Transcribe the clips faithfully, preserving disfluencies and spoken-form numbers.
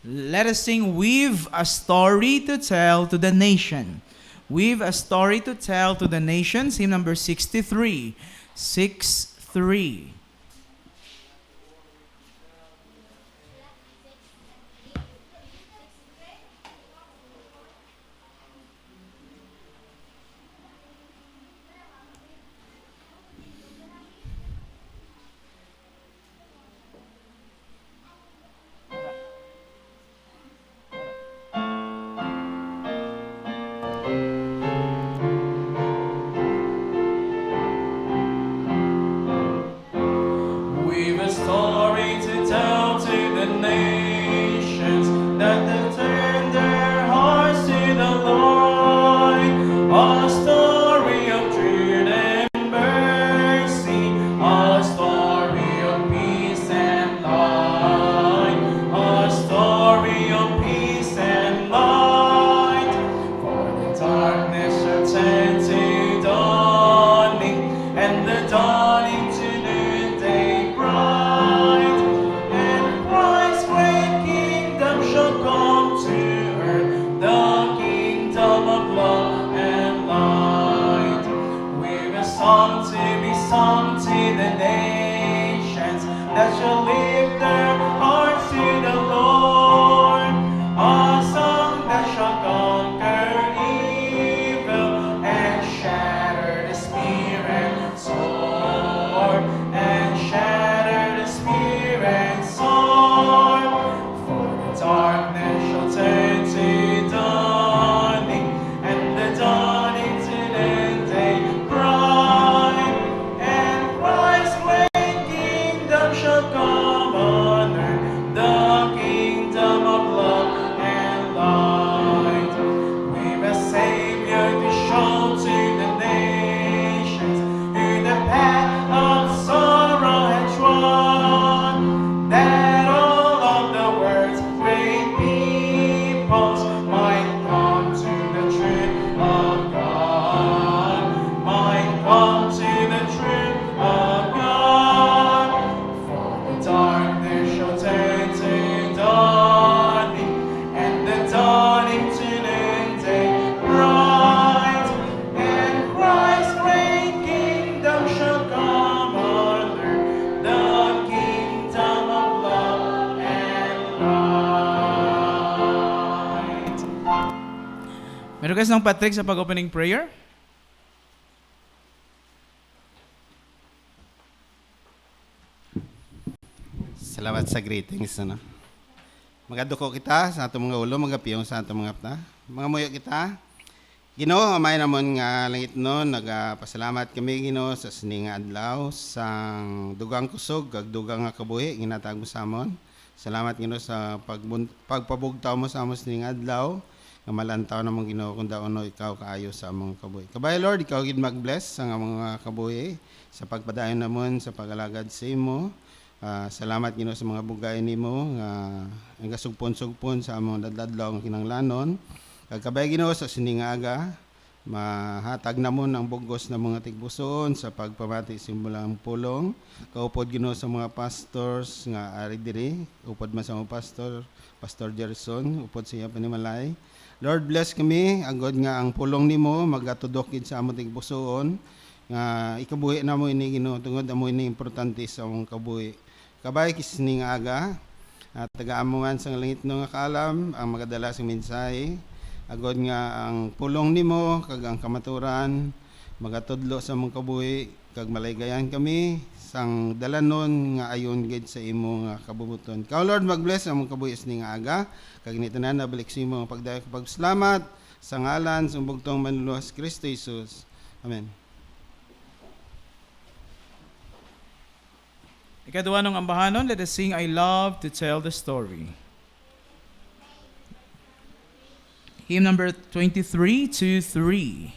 Let us sing We've a Story to Tell to the Nation. We've a Story to Tell to the Nations, hymn number sixty-three. Six three. We've a story to tell to the nations, that they turn their hearts to the Lord. A story of truth and mercy, a story of peace and light, a story of peace and light. For the darkness shall turn to dawning, and the dawning to noonday bright. And Christ's great kingdom shall come to earth, the kingdom of love and light. We've a song to be sung to the nations, that shall lift their hearts to the Lord. A song that shall conquer evil and shatter the spirit sword, and shatter the spirit sword. For the darkness shall turn to dawning, and the dawning to noonday bright. And Christ's great kingdom shall come on earth, the kingdom of love and light. We've a Savior to show to the nations, who the path of sorrow had trod, that all of the world's great peoples might come to the truth of God, might come to the truth of God. For the darkness shall turn to dawning, and the dawning to noonday bright. And Christ's great kingdom shall come on earth, the kingdom of love and light. May request ng Patrick sa pag-opening prayer. Salamat sa greetings, ano. Magaduko kita sa aton mga ulo, magapiyong sa aton mga mata. Mangamuyo kita. Ginoo, Amay namon nga langitnon, nagapasalamat kami, Ginoo, sa sini nga adlaw, sang dugang kusog kag dugang nga kabuhi ginhatag mo sa amon. Salamat, Ginoo, sa pagbun-, pagpabugtaw mo sa amon sini nga adlaw, nga malantaw namon, Ginoo, kung daw ano ikaw kaayo sa among kabuhi. Kabay, Lord, ikaw gid mag-bless sa among mga kabuhi, sa pagpadayon namon sa pag-alagad sa imo. Ah, salamat, Ginoo, sa mga bugay nimo nga nagasugpon-sugpon sa among adlaw-adlaw nga kinahanglanon. Kag kabay, Ginoo, sa sini nga aga, mahatag namon ang bug-os na mga tigpusoon sa pagpamati sa imo lang pulong. Kaupod, Ginoo, sa mga pastors nga ari diri, upod man sa mga pastor, Pastor Gerson, upod sa iya panimalay. Lord, bless kami, agod nga ang pulong nimo magatudok gid sa among tigpusoon, nga ikabuhi namo ini, Ginoo, tungod amo ini importante sa among kabuhi. Kabay, kis-, ning aga, at tagaan mo man sa langitnon nga kaalam ang magadala sang mensahe, agod nga ang pulong nimo kag ang kamaturan magatudlo sa among kabuhi, kag malaygayan kami sang dalanon nga ayon gid sa imo nga kabubuton. Ikaw, Lord, mag-bless ang among kabuhi sini nga aga, kag ini tanan nabalik sa imo nga pagdayag kag pagpasalamat sa ngalan sa bugtong Manluluwas, Cristo Jesus. Amen. Ikaduha nung ambahanon, let us sing I Love to Tell the Story. Hymn number twenty-three two three.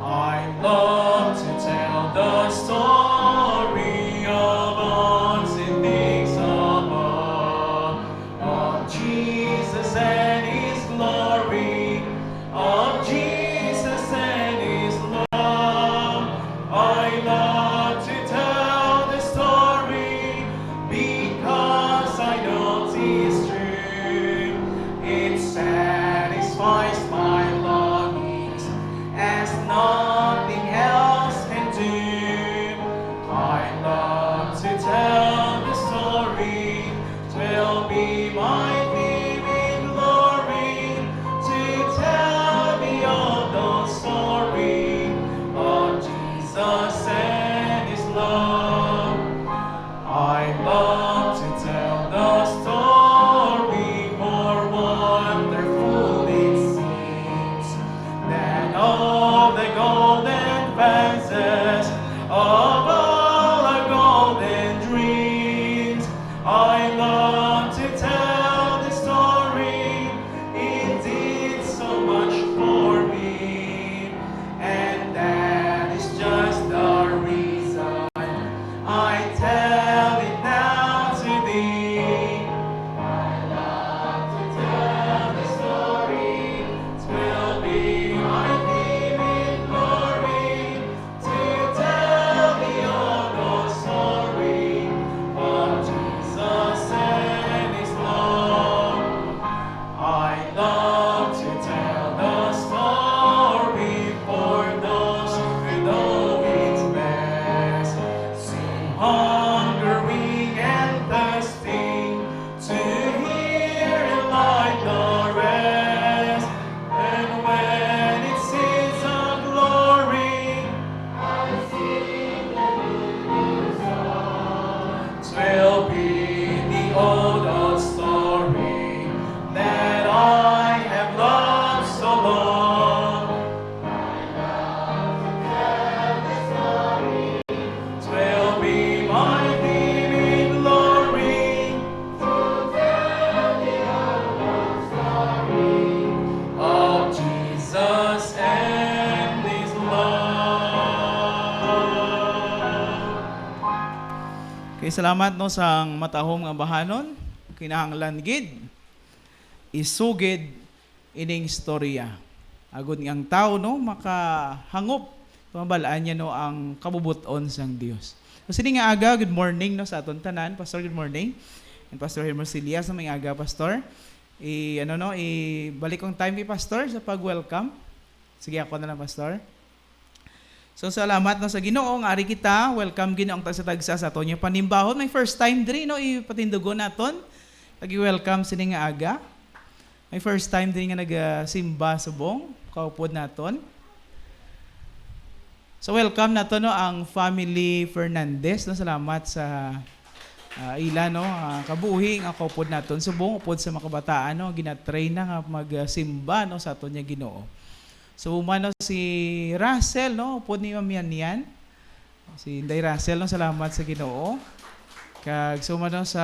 I love to tell the story of unseen things above, of Jesus and his glory, of Jesus and his Kay salamat, no, sang matahom nga bahanon, kinahanglan gid isugid ining istorya. Agod nga ang tawo, no, makahangop, mabal-an niya, no, ang kabubot-on sang Dios. So, sini nga aga, good morning, no, sa aton tanan. Pastor, good morning. And Pastor Hermosilia, sa may aga, Pastor. I, ano, no, ibalik ang time kay Pastor sa pag-welcome. Sige, ako na lang, Pastor. So, salamat, no, sa Ginoo nga ari kita. Welcome, Ginoo, ang tagsa-tagsa sa aton nga panimbahon. May first time diri, no, ipatindugon naton. Lagi welcome sini nga aga. May first time diri nga nagasimba subong kaupod naton. So, welcome nato, no, ang family Fernandez, no. Salamat sa, ah, ila, no, ah, kabuhi nga kaupod naton subong upod sa mga kabataan, no, ginatrain na nga magsimba, no, sa aton nga Ginoo. So, man, no, si Russell, no, upod ni Ma'am Yan Yan. Si Inday Russell, no, salamat sa Ginoo. Kag so man, no, sa,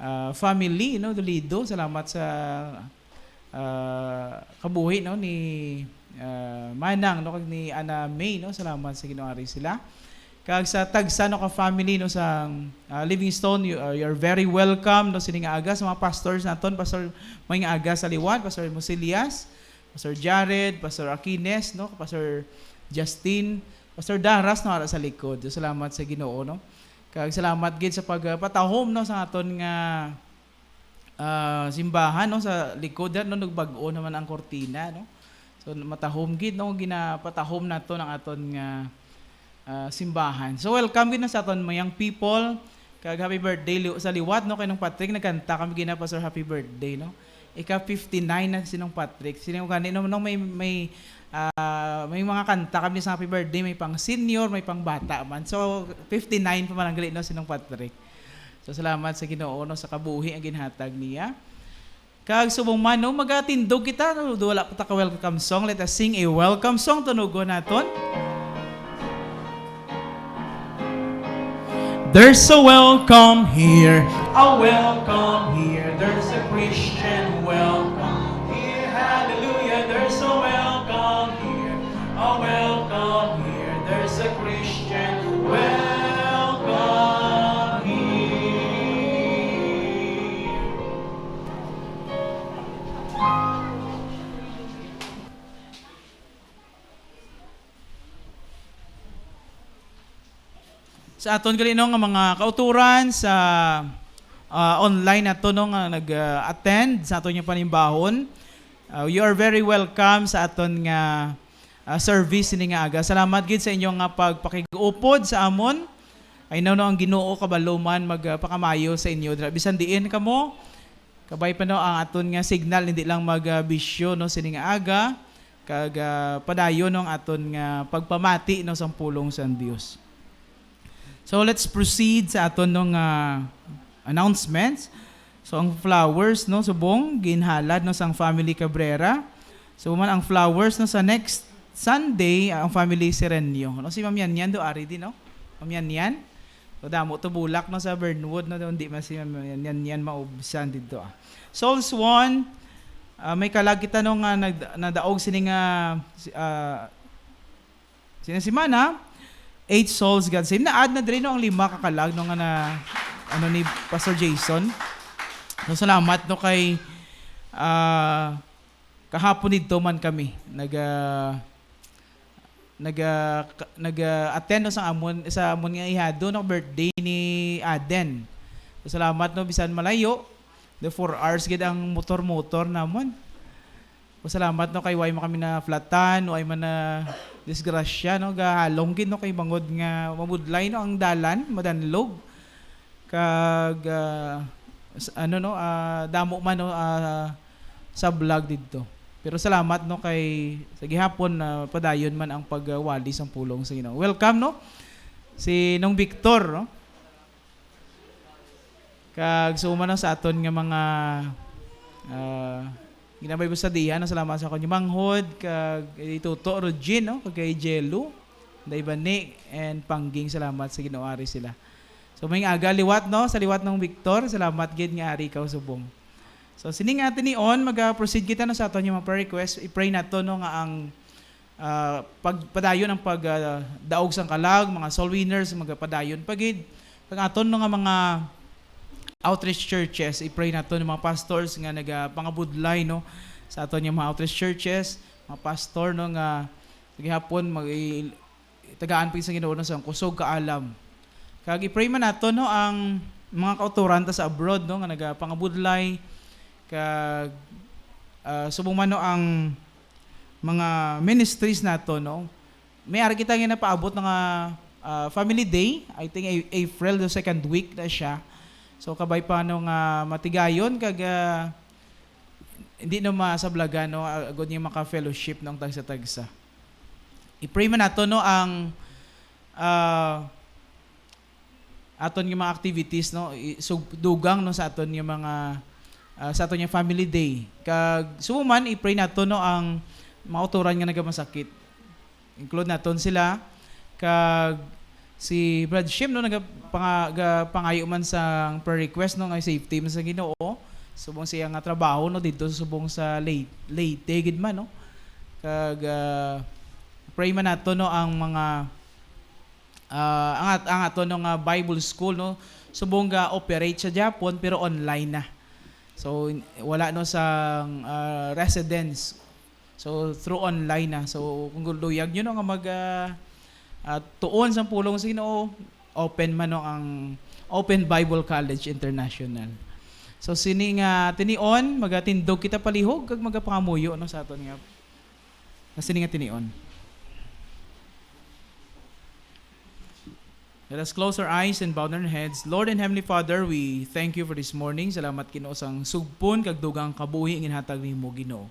ah, family, no, Dolido, salamat sa, ah, kabuhi, no, ni, ah, Manang, no, kag ni Ana May, no, salamat sa Ginoo, ari sila. Kag sa tagsa, no, ka family, no, sa, ah, Livingstone, you, ah, you're very welcome, no, sini nga aga sa mga pastors naton, Pastor, may nga aga sa liwat, Pastor Mosilias, Pastor Jared, Pastor Aquines, no, Pastor Justin, Pastor Daras, no, ara sa likod. So, salamat sa Ginoo, no. Kag salamat gid sa pagpatahom, no, sa aton nga, ah, simbahan, no, sa likod, no, nagbag-o naman ang kortina, no. So, matahom gid, no, ginapatahom naton ang aton nga, ah, simbahan. So, welcome gid na sa aton mga young people. Kag happy birthday li-, sa liwat, no, kay Nong Patrick, nagkanta kami gina, Pastor, happy birthday, no. Ika fifty-nine na si Nong Patrick. Sino gani, no, no, may, may, ah, may mga kanta kami sa happy birthday, may pang senior, may pang bata man. So, fifty-nine pa man ang gali, no, si Nong Patrick. So, salamat sa Ginoo, no, sa kabuhi ang ginhatag niya. Kag subong man, no, magatindog kita, no, wala pa ta ka welcome song. Let us sing a welcome song. Tunugon naton. There's a welcome here, a welcome here. There's a Christian welcome here. Hallelujah, there's a welcome here, a welcome here. There's a Christian welcome here. Sa aton gali, no, nga mga kauturan sa, ah, online nato, no, nga nag-attend sa aton nga panimbahon, ah, you are very welcome sa aton nga, ah, service ini nga aga. Salamat gid sa inyo nga pagpakig-upod sa amon. I know, no, ang Ginoo kabalo man magpakamayo sa inyo dira. Bisan diin kamo, kabay pa, no, ang aton nga signal hindi lang mag, ah, bisyo, no, sini nga aga, kag, ah, padayon, no, ang aton nga pagpamati, no, sang pulong sang Dios. So, let's proceed sa aton, no, nga announcements. So, ang flowers, no, subong ginhalad, no, sang family Cabrera. So, man ang flowers, no, sa next Sunday, ang family Serenio. No, si Ma'am Yan Yan do ari di, no? Ma'am Yan Yan. So, damo to bulak, no, sa Burnwood, no, hindi man si Ma'am Yan Yan maubsan dito, ah. Souls won, ah, may kalag kita, no, nga nag-, nadaog sini nga, si-, ah, sini semana, eight souls got saved. Na-add na diri, no, ang lima ka kalag, no, nga na, ano, ni Pastor Jason. So, salamat, no, kay, ah, kahapon didto man kami. Nag, ah, nag, ah, ka-, nag, ah, attend, no, sa amon, sa amon nga ihado, no, birthday ni Aden. So, salamat, no, bisan malayo. The four hours gid ang motor-motor namon. Pasalamat, no, kay way man kami na-flatan, way man na-disgrasya, no, gahalong gid, no, kay bangod nga mabudlay, no, ang dalan, madanlog. Kag, ah, s-, ano, no, ah, damo man, no, ah, sa vlog didto. Pero salamat, no, kay sa gihapon, ah, padayon man ang pagwali sang pulong sa Ginoo. Welcome, no, si Nong Victor, no? Kag sa uma na sa aton nga mga, ah, ginabay mo sa diha, no? Salamat sa akon manghod, kag Ituto Rogin, no? Kag kay Jello, Day Bani, and Pangging, salamat sa Ginoo, ari sila. So, may aga liwat, no? Sa liwat ng Victor, salamat gid nga ari ka subong. So, sining atin ni On, mag-proceed kita, no, sa aton nga mga prayer request. I-pray nato, no, nga ang ah, pag-, padayon ang pag, ah, daog sang kalag, mga soul winners, magapadayon pa gid. Kag aton, no, nga mga outreach churches, i-pray naton ang mga pastors nga nagapangabudlay, no, sa aton nga mga outreach churches, mga pastor, no, nga sa gihapon mag i- tagaan pa sa Ginoo, no, sa kusog kaalam. Kag i-pray man naton, no, ang mga kautoran ta sa abroad, no, nga nagapangabudlay, kag ah, subong man, no, ang mga ministries nato, no, may ara kita nga napaabot na nga, ah, Family Day. I think A- April, the second week na siya. So, kabay pa, no, nga matigayon kag ah, hindi na masablagan, no, agod niya maka-fellowship, no, ang tagsa-tagsa. I-pray man nato, no, ang ah, aton nga mga activities, no, i- sug- dugang, no, sa aton nga mga ah, sa aton nga Family Day. Kag subong man, i-pray nato, no, ang mga kautoran nga nagamasakit. Include naton sila. Kag si Brad Shim, no, nagapanga- ga- pangayo man sa prayer request, no, nga safety man sa Ginoo subong siya nga trabaho, no, dito subong sa Leyte, Leyte gid man, no. Kag ah, pray man nato, no, ang mga ah, ang at- ang ato, no, nga Bible school, no, subong ga operate sa Japon pero online na. So, in- wala, no, sa ah, residence. So, through online na. So, kung luyag nyo, no, nga mag ah, ah, tuon sa pulong sa Ginoo, open man, no, ang Open Bible College International. So, sini nga tinion, magatindog kita palihog kag magapangamuyo, no, sa aton nga, na sini nga tinion. Let us close our eyes and bow our heads. Lord and Heavenly Father, we thank you for this morning. Salamat, Ginoo, sang sugpon kag dugang kabuhi nga ginhatag nimo, Ginoo.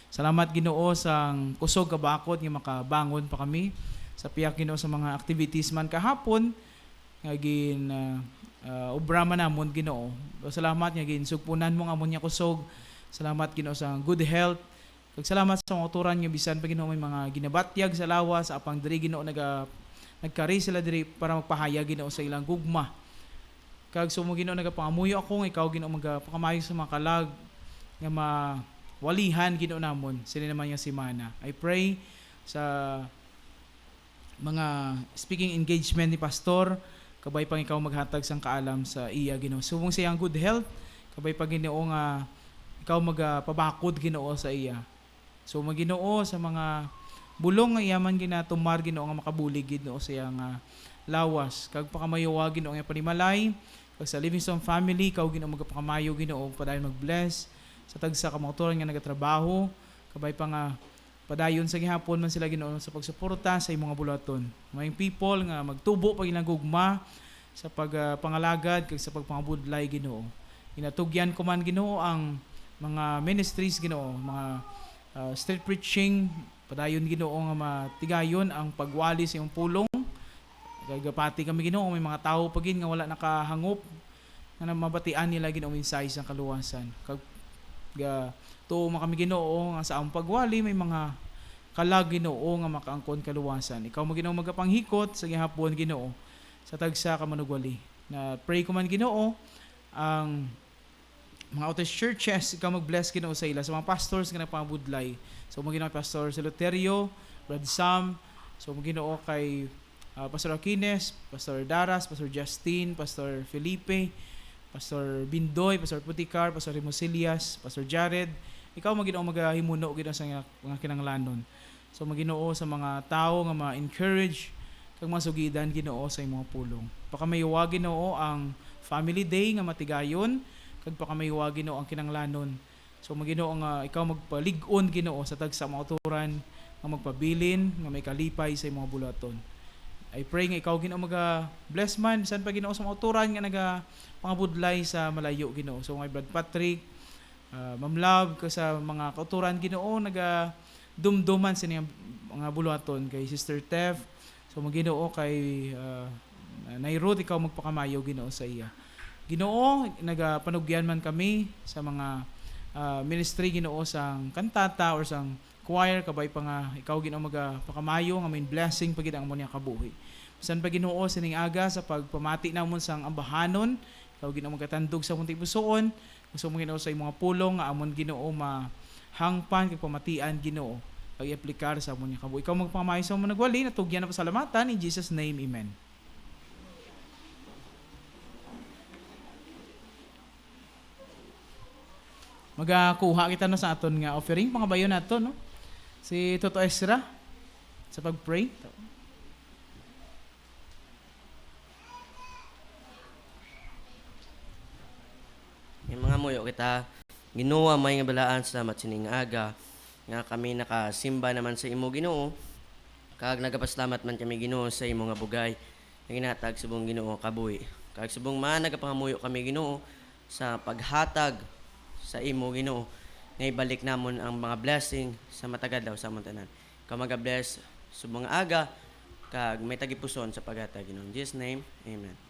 Salamat, Ginoo, sang kusog ka bakod nga makabangon pa kami sa pihak, Ginoo, sa mga activities man kahapon nga gin ah, ah, obra man namon, Ginoo. Salamat nga ginsugpunan mo ang amon nga kusog. Salamat, Ginoo, sa good health. Kag salamat sa mga kautoran nga bisan pa, Ginoo, may mga ginabatyag sa lawas, apang diri, Ginoo, naga nagkari sila diri para magpahayag, Ginoo, sa ilang gugma. Kag subong, Ginoo, nagapangamuyo ako nga ikaw, Ginoo, magapakamayo sa mga kalag nga mawalihan, Ginoo namon, sini naman nga semana. I pray sa mga speaking engagement ni Pastor, kabay pang ikaw maghatag sang kaalam sa iya, Ginoo. Subong sa iyang good health, kabay pa, Ginoo, nga ikaw magapabakod, Ginoo, sa iya. So, Ginoo, sa mga bulong nga iya man ginatumar, Ginoo, nga makabulig, Ginoo, sa iya nga lawas. Kag pakamayo, Ginoo, nga panimalay, kag sa Livingstone family, ikaw, Ginoo, magapakamayo, Ginoo, padayon mag-bless sa tagsa ka mga kautoran nga nagatrabaho, kabay pa nga padayon sa gihapon man sila, Ginoo, sa pagsuporta sa imo nga bulohaton. May people nga magtubo pa ilang gugma sa pag, ah, pangalagad kag sa pagpangabudlay, Ginoo. Ginatugyan ko man, Ginoo, ang mga ministries, Ginoo, mga, ah, street preaching, padayon, Ginoo, nga matigayon ang pagwali sa imong pulong. Kag gapati kami, Ginoo, may mga tawo pa gid nga wala nakahangop nga na mabatian nila, Ginoo, mensahe sang kaluwasan. Kag ga-, tuo man kami, Ginoo, nga sa among pagwali may mga kalag, Ginoo, nga makaangkon kaluwasan. Ikaw man, Ginoo, magapanghikot sa gihapon, Ginoo, sa tagsa ka manugwali. Na pray ko man, Ginoo, ang mga outreach churches, ikaw mag-bless, Ginoo, sa ila, sa mga pastors nga nagpangabudlay. So, mo, Ginoo, Pastor Salutario, Brad Sam, so, mo, Ginoo, kay ah, Pastor Aquines, Pastor Daras, Pastor Justin, Pastor Felipe, Pastor Bindoy, Pastor Puticar, Pastor Remosilias, Pastor Jared, ikaw man, Ginoo, magahimuno, Ginoo, sa nga, mga kinahanglanon. So, mo, Ginoo, sa mga tawo nga ma-encourage kag masugidan, Ginoo, sa imong pulong. Pakamayowa, Ginoo, ang Family Day nga matigayon, kag pakamayowa, Ginoo, ang kinahanglanon. So, mo, Ginoo, nga ikaw magpalig-on, Ginoo, sa tagsa mga kautoran nga magpabilin nga may kalipay sa imong bulohaton. I pray nga ikaw, Ginoo, maga-bless man, bisan pa, Ginoo, sa mga kautoran nga nagapangabudlay sa malayo, Ginoo. So, kay Brad Patrick, ah, Ma'am Love, kag sa mga kautoran, Ginoo, nagadumduman sa ilang mga bulohaton, kay Sister Tef, so, mo, Ginoo, kay, ah, Nay Ruth, ikaw magpakamayo, Ginoo, sa iya. Ginoo, nagapanugyan man kami sa mga, ah, ministry, Ginoo, sang kantata or sang choir, kabay pa nga ikaw, Ginoo, magapakamayo nga may blessing pa gid ang amon nga kabuhi. Bisan pa, Ginoo, sining aga sa pagpamati namon sang ambahanon, ikaw, Ginoo, magatandog sa amon tibusoon. Gusto mo, Ginoo, sa imong pulong nga amon, Ginoo, mahangpan kag pamatian, Ginoo, kag i-aplikar sa amon nga kabuhi. Ikaw magpakamayo sa amon nagwali, natugyan na pasalamatan in Jesus' name, amen. Magakuha kita, no, sa aton nga offering. Pangabayon nato, no? Si Toto Ezra sa pag-pray. May mga muyo kita. Ginoo, Amay nga balaan, salamat sining aga nga kami nakasimba naman sa imo, Ginoo. Kag nagapasalamat man kami, Ginoo, sa imo nga bugay nga ginatag subong, Ginoo, kabuhi. Kag subong man nagapangamuyo kami, Ginoo, sa paghatag sa imo, Ginoo, nga ibalik namon ang mga blessing sa matag adlaw sa amon tanan. Ikaw maga-bless subong nga aga, kag may tagipuson sa paghatag, Ginoo. In Jesus' name, amen.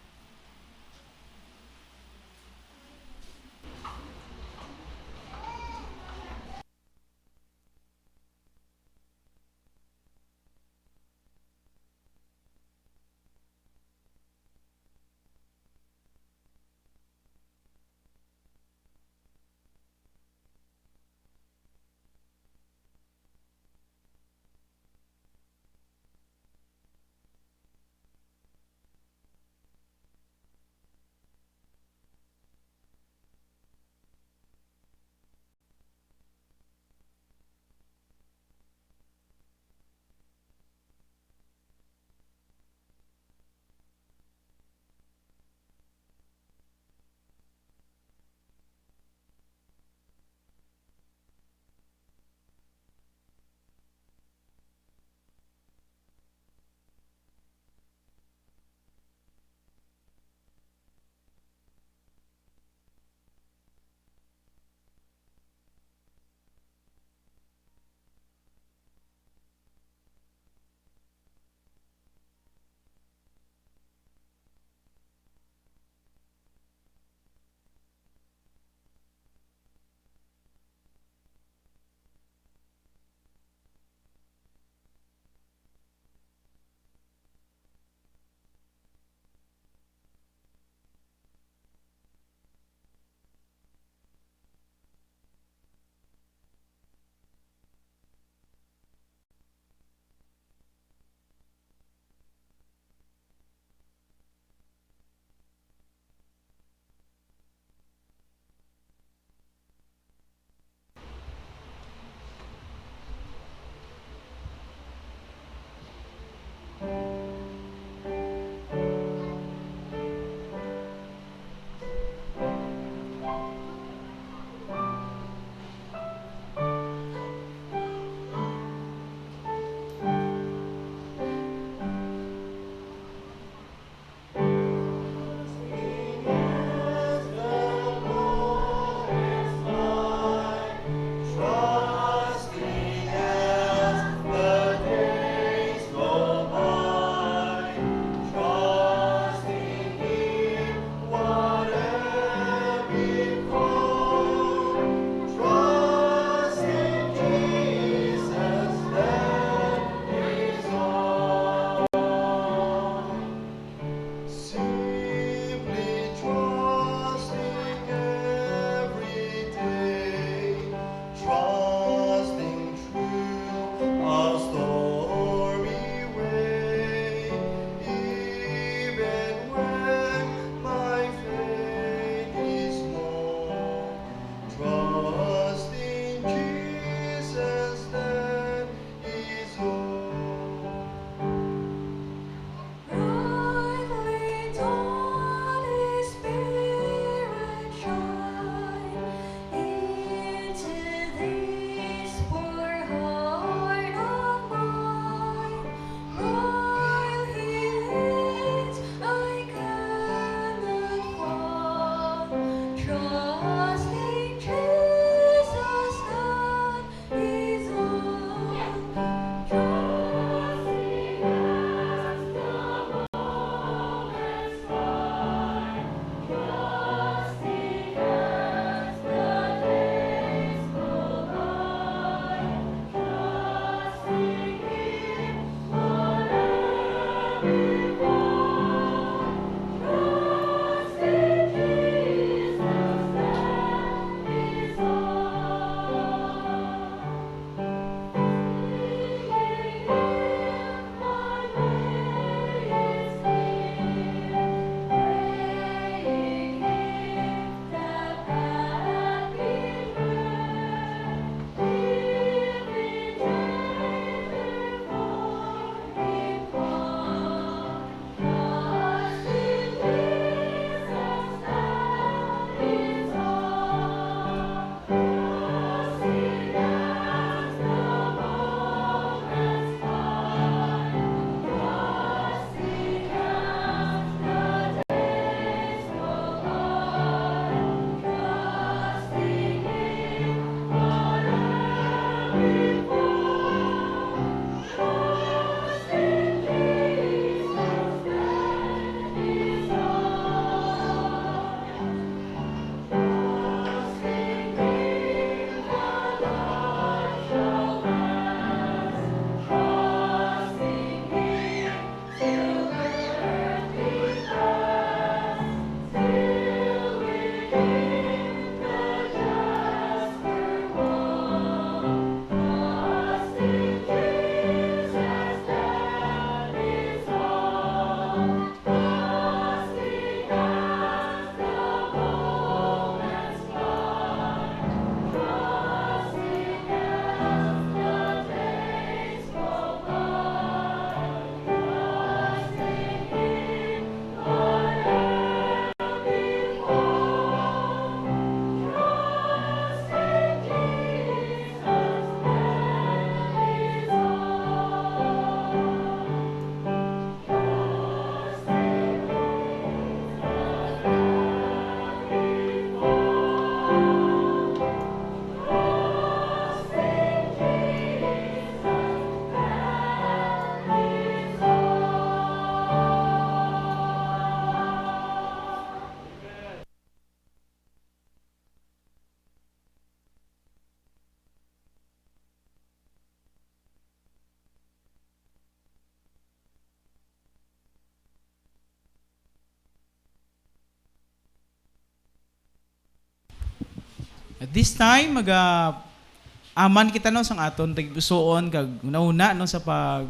At this time, maga-aman kita, no, sang aton tagipusoon kag hunahuna, no, sa pag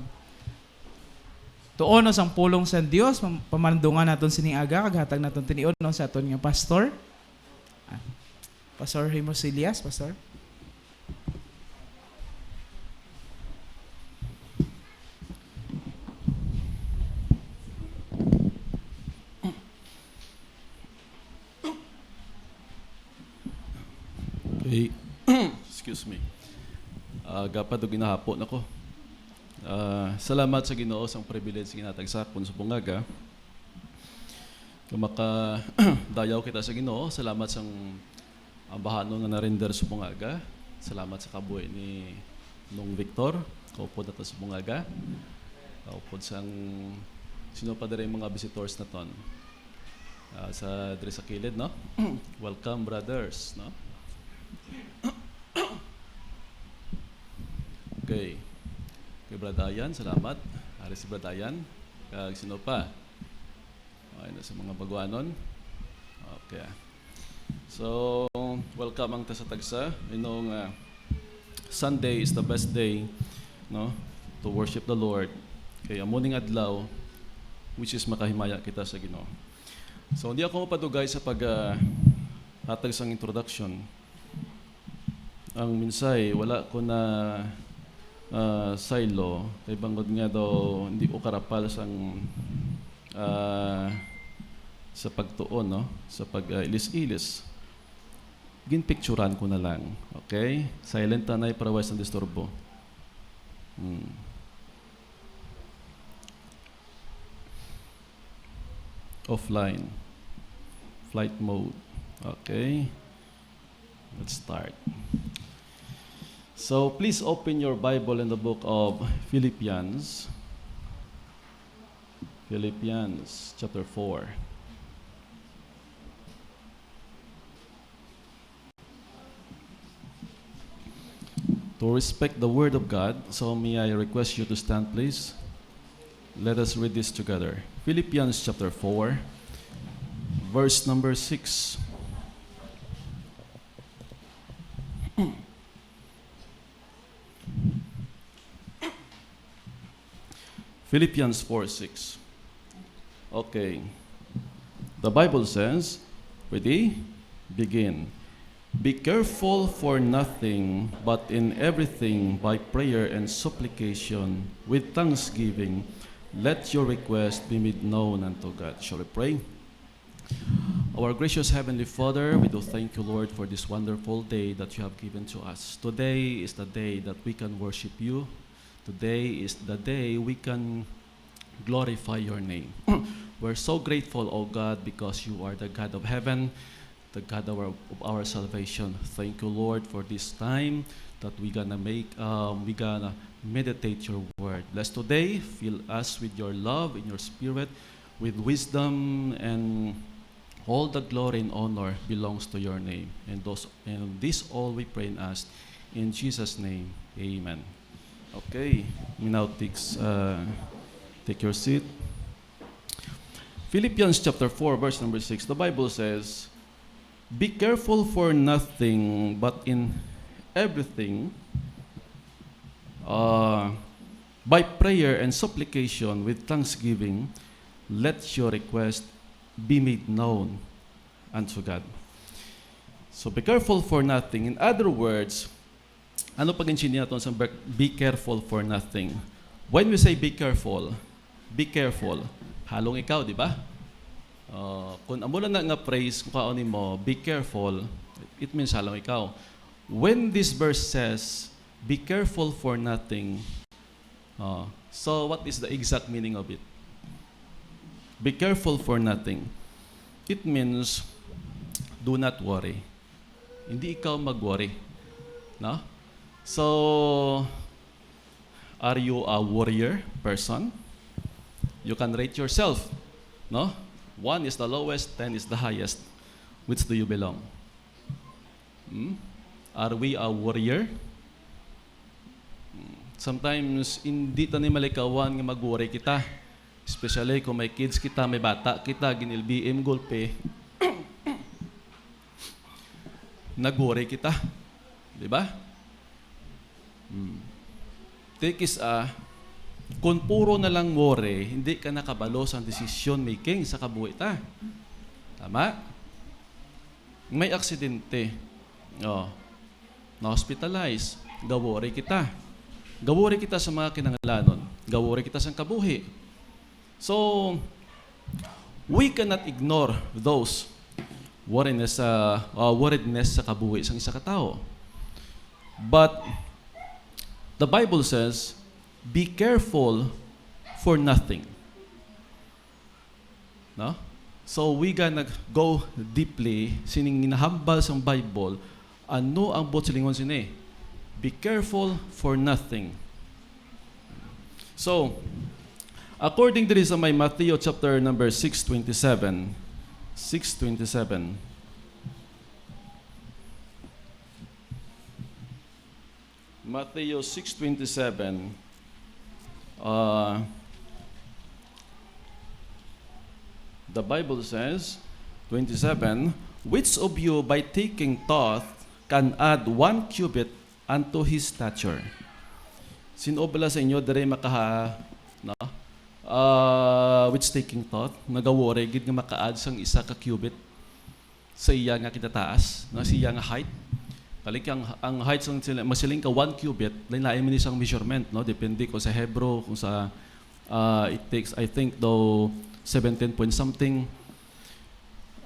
tuon, no, sang pulong sang Dios, pam-, pamandungan naton sining aga kag hatag naton tinion, no, sa aton nga pastor. Ah, Pastor Ramos Elias, Pastor. Okay. Excuse me. Ah, gapad og ginahapon ako. Ah, salamat sa Ginoo sang privilege nga ginhatag sa akon sa bungaga. Nga makadayaw kita sa Ginoo. Salamat sang ambahanon nga na-render sa bungaga. Salamat sa kabuhi ni Nong Victor. Kaupod nato sa bungaga. Kaupod sang sino pa diri mga visitors naton. Ah, sa diri sa kilid, no? Welcome, brothers, no? Okay. Kay Brad Ayan, salamat. Ari si Brad Ayan. Kag sino pa? Okay, na sa mga baguanon. Okay. So, welcome ang tagsa-tagsa. You know nga, Sunday is the best day, no, to worship the Lord. Kay amo ning adlaw, which is makahimaya kita sa Ginoo. So, hindi ako mapadugay sa pag, ah, hatag sang introduction. Ang mensahe, wala ko na, ah, saylo, kay bangod nga daw hindi ko karapal sang, ah, sa pagtuon, no? Sa pag, ah, ilis-ilis. Ginpicturan ko na lang. Okay? Silent tanay para wala sang disturbo. Hmm. Offline. Flight mode. Okay. Let's start. So please open your Bible in the book of Philippians. Philippians chapter four. To respect the word of God, so may I request you to stand, please. Let us read this together. Philippians chapter four, verse number six. Philippians four six. Okay. The Bible says, ready? Begin. Be careful for nothing, but in everything, by prayer and supplication, with thanksgiving, let your request be made known unto God. Shall we pray? Our gracious Heavenly Father, we do thank you, Lord, for this wonderful day that you have given to us. Today is the day that we can worship you. Today is the day we can glorify your name. We're so grateful, O God, because you are the God of heaven, the God of our, of our salvation. Thank you, Lord, for this time that we gonna make, um, we gonna meditate your word. Bless today. Fill us with your love and your spirit, with wisdom, and all the glory and honor belongs to your name. And those, and this all we pray and ask in Jesus' name. Amen. Okay, minaw, tix, uh, take your seat. Philippians chapter four, verse number six, the Bible says, "Be careful for nothing, but in everything, uh, by prayer and supplication with thanksgiving, let your request be made known unto God." So be careful for nothing. In other words, ano pag-intindi naton sa ber-, "Be careful for nothing"? When we say "Be careful," be careful. Halong ikaw, di ba? Uh, kung amo lang na nga phrase, kung kaon nimo, "Be careful," it means halong ikaw. When this verse says, "Be careful for nothing," uh, so what is the exact meaning of it? "Be careful for nothing." It means, do not worry. Hindi ikaw mag-worry. No? So, are you a worrier person? You can rate yourself. No? One is the lowest, ten is the highest. Which do you belong? Hmm? Are we a worrier? Hmm. Sometimes, hindi ta ni malikawan nga mag-worry kita. Especially kung may kids kita, may bata kita, gin-L B M gulpi. nag-worry kita. Di ba? Hmm. Take is a, kung puro na lang worry, hindi ka nakabalo sa decision making sa kabuhi ta. Tama? May aksidente. Oh. Na-hospitalize. Ga-worry kita. Ga-worry kita sa mga kinahanglanon. Ga-worry kita sa kabuhi. So, we cannot ignore those worriness, uh, uh, worriedness sa kabuhi sang isa ka tawo. But the Bible says, "Be careful for nothing." No? So, we gonna go deeply sining ginahambal sang Bible. Ano ang buot silingon sini? Be careful for nothing. So, according diri sa may Mateo chapter number six twenty-seven, six twenty-seven. Mateo six twenty-seven, uh, the Bible says, twenty-seven, "Which of you by taking thought can add one cubit unto his stature?" Sino bala sa inyo diri makaha, no? Uh, which taking thought, nagawori gid nga maka-add sang isa ka cubit sa iya nga kinataas, no, sa iya nga height. Kali ang, ang height sang sila, masiling ka one cubit, lain-lain man ni sang measurement, no, depende kung sa Hebrew, kung sa, ah, it takes, I think, daw seventeen point something,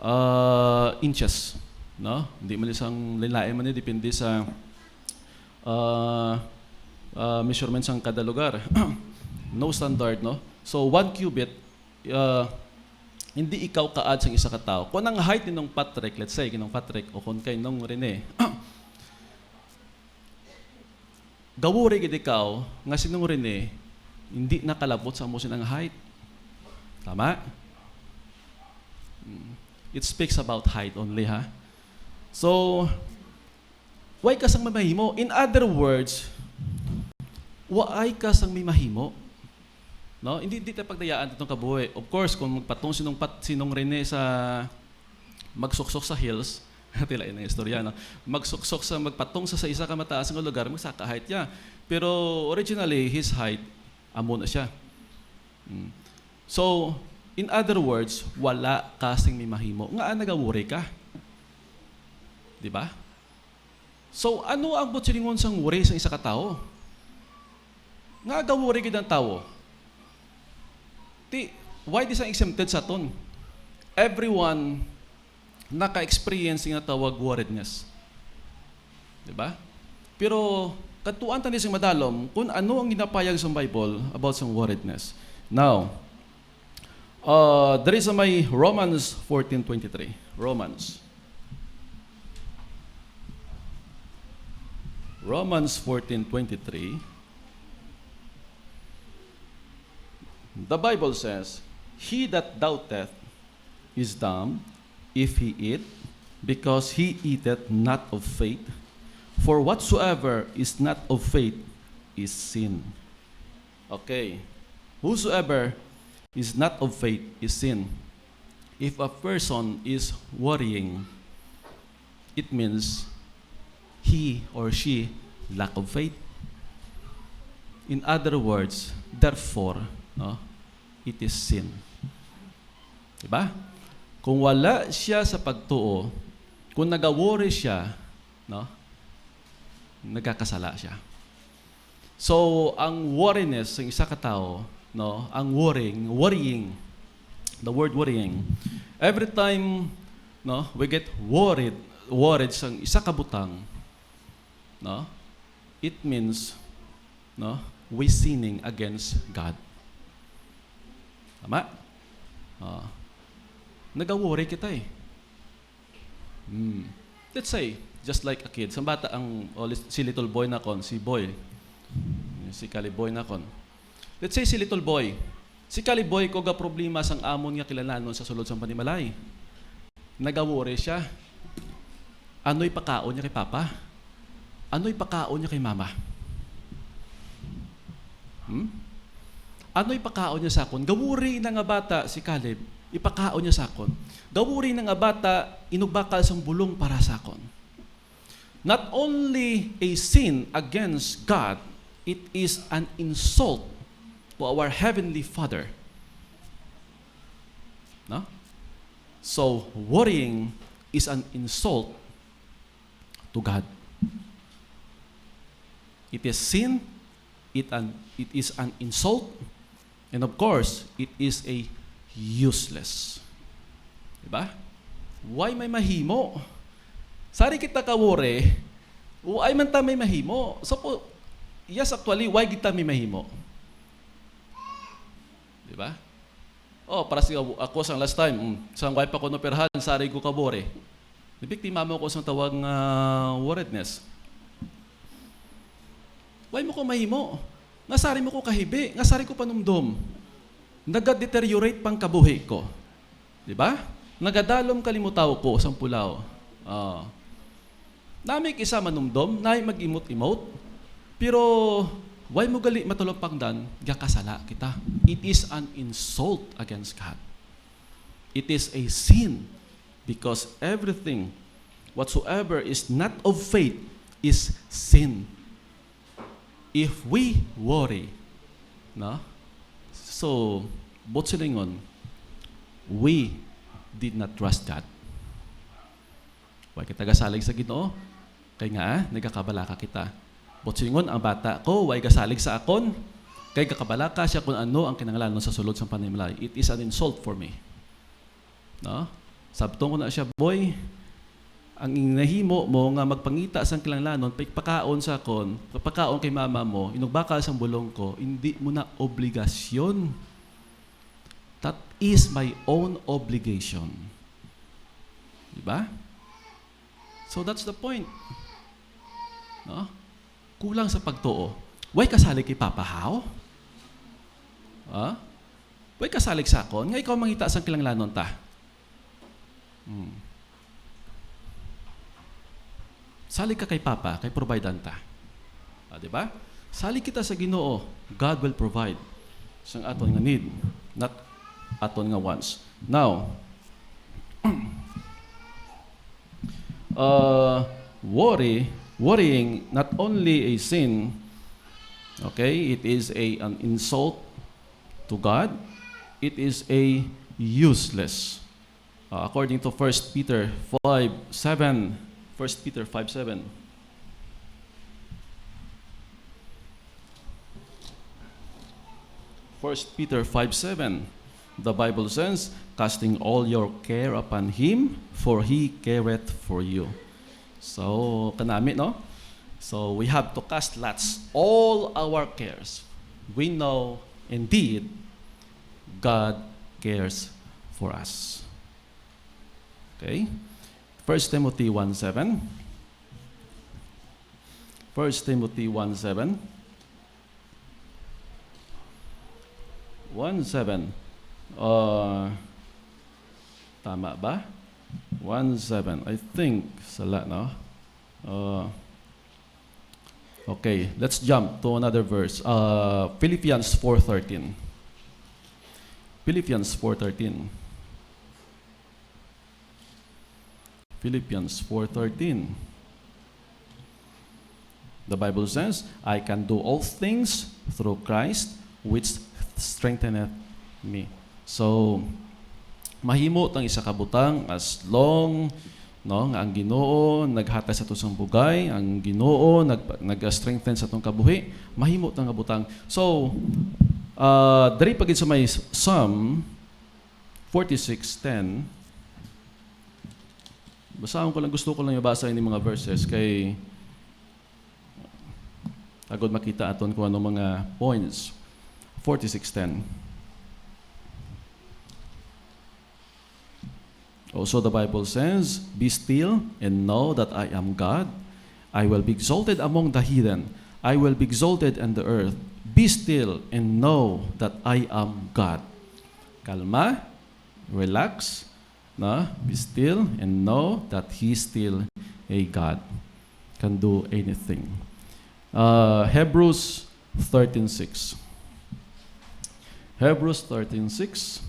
ah, inches, no? Hindi man ni sang lain-lain man ni, depende sa, ah, ah, measurement sang kada lugar. No standard, no? So, one cubit, ah, hindi ikaw ka-add sang isa ka tawo. Kung ang height ni Nong Patrick, let's say, kay Nong Patrick, o kung kay Nong Rene, gawuri gid ikaw nga si Nong Rene hindi nakalabot sa amo sina nga height. Tama? Mm. It speaks about height only, ha? So, way ka sang may mahimo. In other words, waay ka sang may mahimo. No? Hindi, hindi tayo pagdayaan itong kabuhi. Of course, kung magpatong si Nong Pat-, si Nong Rene sa magsuksok sa hills, tila yun ang istorya, no? Magsuksok sa, magpatong sa, sa isa ka mataas nga lugar, magsaka height niya. Pero originally, his height, amo na siya. Mm. So, in other words, wala ka sing may mahimo. Nga nagawuri ka. Di ba? So, ano ang buot silingon sang worry sang isa ka tawo? Nga gawori gid ang tawo? Ti, why di sa exempted sa aton? Everyone naka-experience nga tawag worriedness. Di ba? Pero, katuan ta ni sing madalom kung ano ang ginapayag sa Bible about sa worriedness. Now, uh, there is a may Romans fourteen twenty-three. Romans. Romans fourteen twenty-three. The Bible says, "He that doubteth is damned if he eat, because he eateth not of faith. For whatsoever is not of faith is sin." Okay. "Whosoever is not of faith is sin." If a person is worrying, it means he or she lack of faith. In other words, therefore, no, it is sin. Diba? Kung wala siya sa pagtuo, kung nagawori siya, no, nagkakasala siya. So, ang worriness sa isa ka tawo, no, ang worrying, worrying, the word worrying, every time, no, we get worried, worried sa isa ka butang, no, it means, no, we sinning against God. Tama? Oh. Nagaworry kita eh. Hmm. Let's say, just like a kid, sa bata ang, o, lis-, si little boy nakon, si boy, si Kaliboy nakon. Let's say si little boy, si Kaliboy ko ga problema sang amon nga kilalanon sa sulod sang panimalay. Nagawori siya. Ano'y pakaon niya kay Papa? Ano'y pakaon niya kay Mama? Hmm? Ano'y pakaon niya sa akon? Gawuri na nga bata si Caleb, ipakaon niya sa akon. Gawuri na nga bata, inugbakal sang bulong para sa akon. Not only a sin against God, it is an insult to our Heavenly Father. No? So, worrying is an insult to God. It is sin, it an, it is an insult, and of course, it is a useless. Diba? Why may mahimo? Sari kita ka worry, why man ta may mahimo? So, po, yes, actually, why kita may mahimo? Diba? Oh, para sa ako sang last time, mm, sang why pa ko naoperahan, sari ko ka worry. Nabiktima mo ko sang tawag nga worriedness. Why mo ko mahimo? Nga sari mo ko kahibi, nga sari ko panumdom. Nagadeteriorate pang kabuhi ko. Di ba? Nagadalom kalimutaw ko sang pulaw. Ah. Nami kisa manumdom, nami mag-imot-imot. Pero why mo gali matulapangdan, gakasala kita. It is an insult against God. It is a sin because everything whatsoever is not of faith is sin. If we worry, no? So, buot silingon, we did not trust God. Why kita gasalig sa Ginoo? Kay nga, ah, nagakabalaka kita. Buot silingon, ang bata ko, why gasalig sa akon? Kay gakabalaka siya kung ano ang kinahanglanon sa sulod sang panimlay. It is an insult for me. No? Sabton ko na siya, "Boy, ang nahimo mo nga magpangita sang kinahanglanon, pagpakaon sa akon, pagpakaon kay mama mo, inugbakal sang bulong ko, hindi mo na obligasyon. That is my own obligation." Di ba? So that's the point. No? Kulang sa pagtuo. Why kasalig kay Papa, haw? Ha? Why kasalig sa akon? Nga ikaw mangita sang kinahanglanon ta. Hmm. Salig ka kay Papa, kay providean ta. Ah, di ba? Salig kita sa Ginoo, God will provide sang aton nga need, not aton nga wants. Now, uh, worry, worrying not only a sin, okay, it is a, an insult to God, it is a useless. Uh, according to First Peter five seven, First Peter five seven. First Peter five seven, the Bible says, "Casting all your care upon him, for he careth for you." So, kanami, no? So, we have to cast lots all our cares. We know, indeed, God cares for us. Okay? First Timothy one seven. First Timothy one seven. One seven. Uh, tama ba? One seven. I think, sala, no? Uh, okay, let's jump to another verse. Uh, Philippians four thirteen. Philippians four thirteen. Philippians four thirteen. The Bible says, "I can do all things through Christ which strengtheneth me." So, mahimo tang isa ka butang as long, no, nga ang Ginoo naghatag sa ato sang bugay, ang Ginoo nag-, nag-strengthen sa atong kabuhi, mahimo ta nga butang. So, ah, diri pa gid sa may Psalm forty-six ten, basahon ko lang, gusto ko lang ibasa ini mga verses kay agod makita aton kung ano mga points. Forty-six ten. Also, the Bible says, "Be still and know that I am God. I will be exalted among the heathen. I will be exalted in the earth. Be still and know that I am God." Kalma, relax, no? Be still and know that He is still a God, can do anything. Uh, Hebrews thirteen six. Hebrews thirteen six.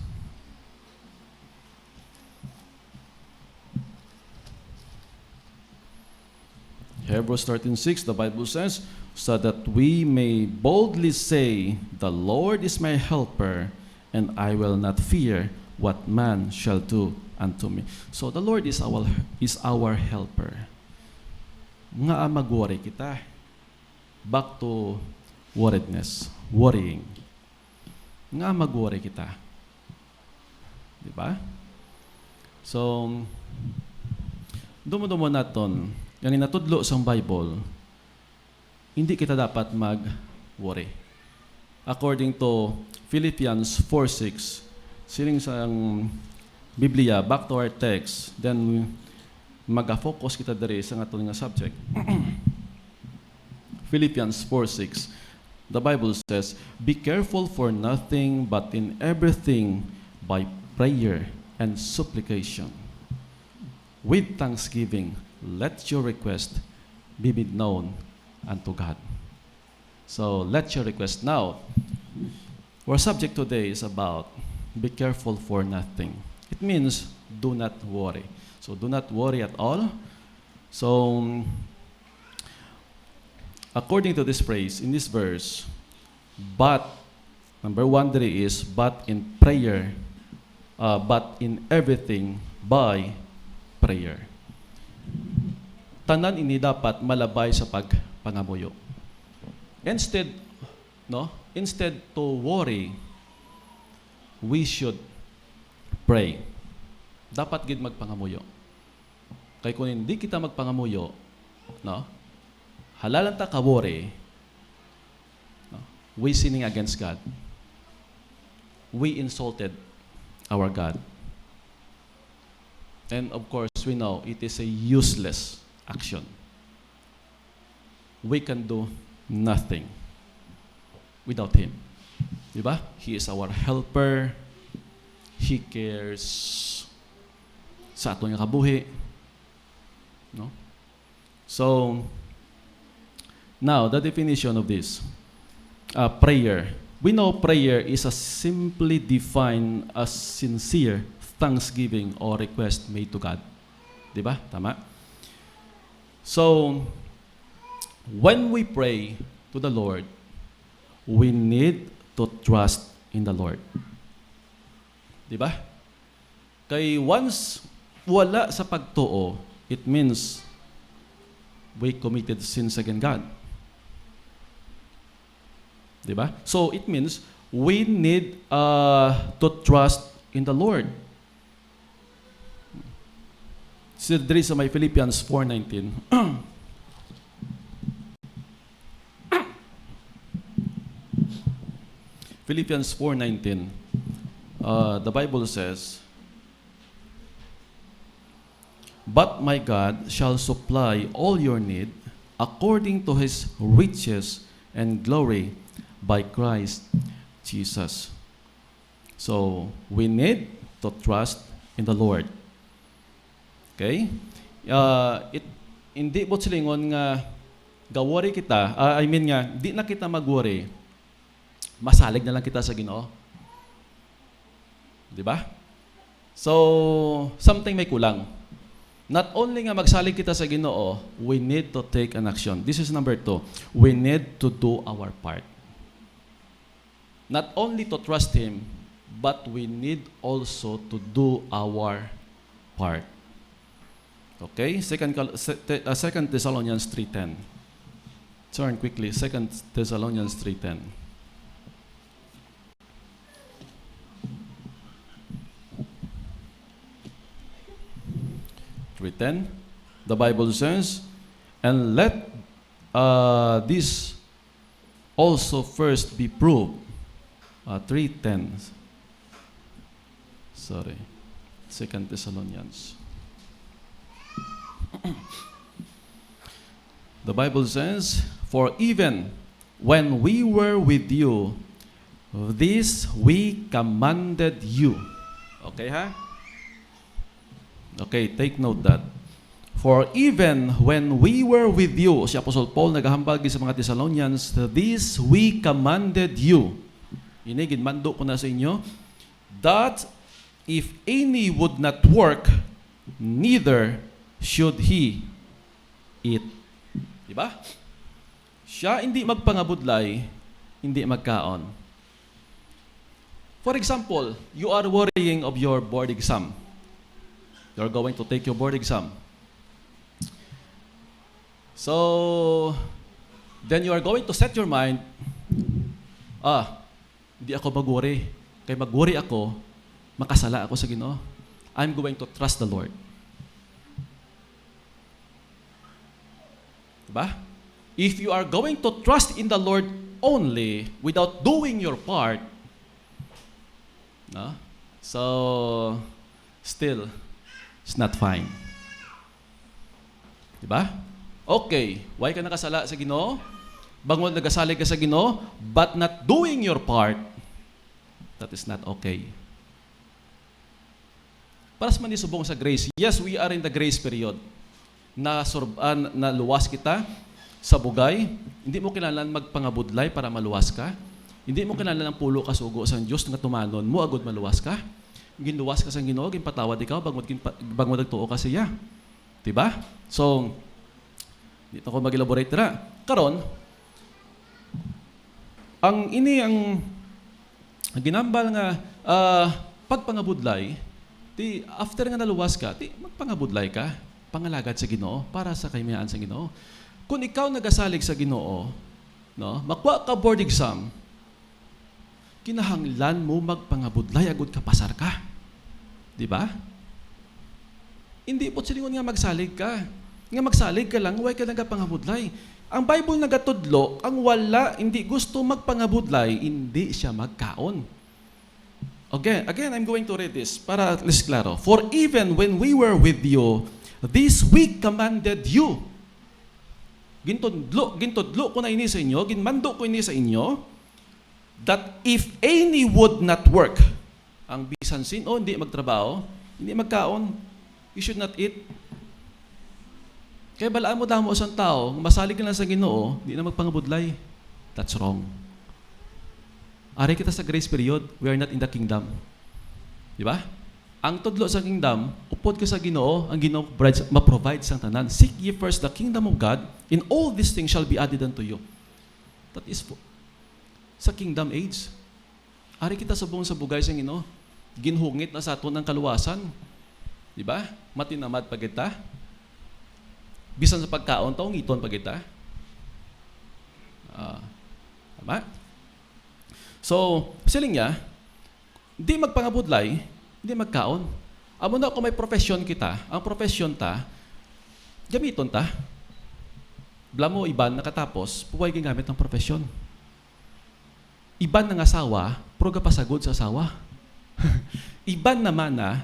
Hebrews thirteen six, the Bible says, "So that we may boldly say, 'The Lord is my helper, and I will not fear what man shall do unto me.'" So the Lord is our, is our helper. Nga mag-worry kita. Back to worriedness, worrying. Nga mag-worry kita. Di ba? So, dumdumon naton, ang ginatudlo sang Bible, hindi kita dapat mag-worry. According to Philippians four six, siling sang Biblia, back to our text, then mag-focus kita diri sa aton nga subject. Philippians four six, the Bible says, "Be careful for nothing, but in everything by prayer and supplication, with thanksgiving, let your request be made known unto God." So, let your request now. Our subject today is about be careful for nothing. It means do not worry. So, do not worry at all. So, according to this phrase, in this verse, but, number one diri is, but in prayer, uh, but in everything by prayer. Tanan ini dapat malabay sa pagpangamuyo. Instead, no? Instead to worry, we should pray. Dapat gid magpangamuyo. Kay kung hindi kita magpangamuyo, no? Halalan ta ka worry, no? We sinning against God. We insulted our God. And of course, we know it is a useless action. We can do nothing without Him. Di ba? He is our helper. He cares sa aton nga kabuhi. No? So, now, the definition of this, uh, prayer. We know prayer is a simply defined as sincere thanksgiving or request made to God. Di ba? Tama? So, when we pray to the Lord, we need to trust in the Lord. Di ba? Kay once wala sa pagtuo, it means we committed sins against God. Di ba? So, it means we need, uh, to trust in the Lord. Sir, diri sa may Philippians four nineteen. Philippians four nineteen, uh, the Bible says, "But my God shall supply all your need according to His riches and glory by Christ Jesus." So, we need to trust in the Lord. Okay? Uh, it, hindi buot silingon nga ga-worry kita, ah, I mean nga, di na kita mag-worry. Masalig na lang kita sa Ginoo. Di ba? So, something may kulang. Not only nga magsalig kita sa Ginoo, we need to take an action. This is number two. We need to do our part. Not only to trust Him, but we need also to do our part. Okay? Second Col-, se-, te-, uh, Second Thessalonians three ten. Turn quickly, Second Thessalonians three ten. Three ten, the Bible says, "And let, uh, this also first be proved." Uh, three ten. Sorry. Second Thessalonians. The Bible says, "For even when we were with you, this we commanded you." Okay, ha? Okay, take note that. "For even when we were with you," si Apostol Paul nagahambal gid sa mga Thessalonians, "this we commanded you." Ini ginmando ko na sa inyo, "that if any would not work, neither should he eat." Di ba? Siya hindi magpangabudlay, hindi magkaon. For example, you are worrying of your board exam. You're going to take your board exam. So, then you are going to set your mind, "Ah, hindi ako mag-worry. Kay mag-worry ako, makasala ako sa Ginoo. I'm going to trust the Lord." Diba? If you are going to trust in the Lord only without doing your part, no? So, still, it's not fine. Diba? Okay, why ka nakasala sa Ginoo? Bangod nagasalig ka sa Ginoo, but not doing your part, that is not okay. Para sa man subong sa grace, yes, we are in the grace period. Na, ah, naluwas kita sa bugay. Hindi mo kinahanglan magpangabudlay para maluwas ka. Hindi mo kinahanglan ang pulo ka sugo sang Dios nga tumanon mo agud maluwas ka. Ginluwas ka sang Ginoo, ginpatawad ikaw bangod ginpa-, bangod nagtuo ka siya. Diba? So, di na ko mag-elaborate dira. Karon, ang ini ang ginambal nga, ah, pagpangabudlay, ti after nga naluwas ka, ti magpangabudlay ka, pangalagad sa Ginoo, para sa kahimayaan sa Ginoo. Kung ikaw nagasalig sa Ginoo, no, makuha ka board exam, kinahanglan mo magpangabudlay agud kapasar ka. Di ba? Hindi po silingon nga magsalig ka. Nga magsalig ka lang, way ka nagapangabudlay. Ang Bible nagatudlo, ang wala, hindi gusto magpangabudlay, hindi siya magkaon. Okay, again, I'm going to read this para at least klaro. "For even when we were with you, this we commanded you." Gintudlo, gintudlo ko na ini sa inyo, ginmando ko ini sa inyo, that if any would not work, ang bisan sin-o hindi magtrabaho, hindi magkaon, you should not eat. Kay balaan mo damo sang tawo, masalig na lang sa Ginoo, di na magpangabudlay. That's wrong. Ari kita sa grace period, we are not in the kingdom. Di ba? Ang tudlo sa kingdom, upod ka sa Ginoo, ang Ginoo provides, ma-provide sang tanan. "Seek ye first the kingdom of God, and all these things shall be added unto you." That is po, sa kingdom age. Ari kita subong sa bugay sang Ginoo. Ginhungit na sa aton ang kaluwasan. Di ba? Matinamad pa kita. Bisan sa pagkaon, taungiton pa kita. Ah, tama? So, siling niya, di magpangabudlay, di magkaon. Amo na kung may profesyon kita, ang profesyon ta, gamiton ta. Bala mo, iban nakatapos, puway gingamit ang profesyon. Iban nangasawa, pero gapasagod sa asawa. Iban namana,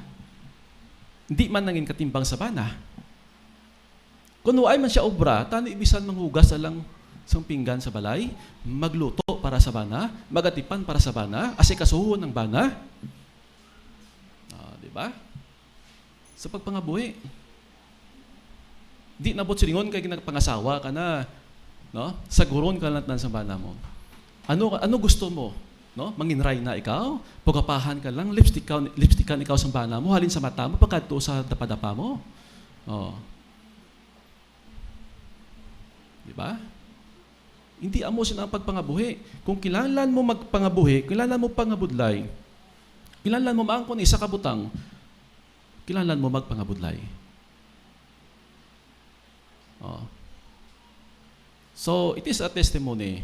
di man nangin katimbang sa bana. Kung waay man siya obra, tani bisan manghugas na lang sang pinggan sa balay, magluto para sa bana, magatipan para sa bana, asikasuhon ang bana. Ah, di ba? Sa pagpangabuhi. Di na buot silingon kay nagpangasawa ka na, no? Saguron ka lang tanan sa bana mo. Ano, ano gusto mo? No? Manginray na ikaw? Pugapahan ka lang, lipstick ka, lipstickan ikaw sa bana mo, halin sa mata mo, pagkadto sa dapadapa mo. Oh. Di ba? Hindi amo sina ang pagpangabuhi. Kung kinahanglan mo magpangabuhi, kinahanglan mo pangabudlay, kinahanglan mo maangkon isa ka butang, kinahanglan mo magpangabudlay. Oh. So, it is a testimony.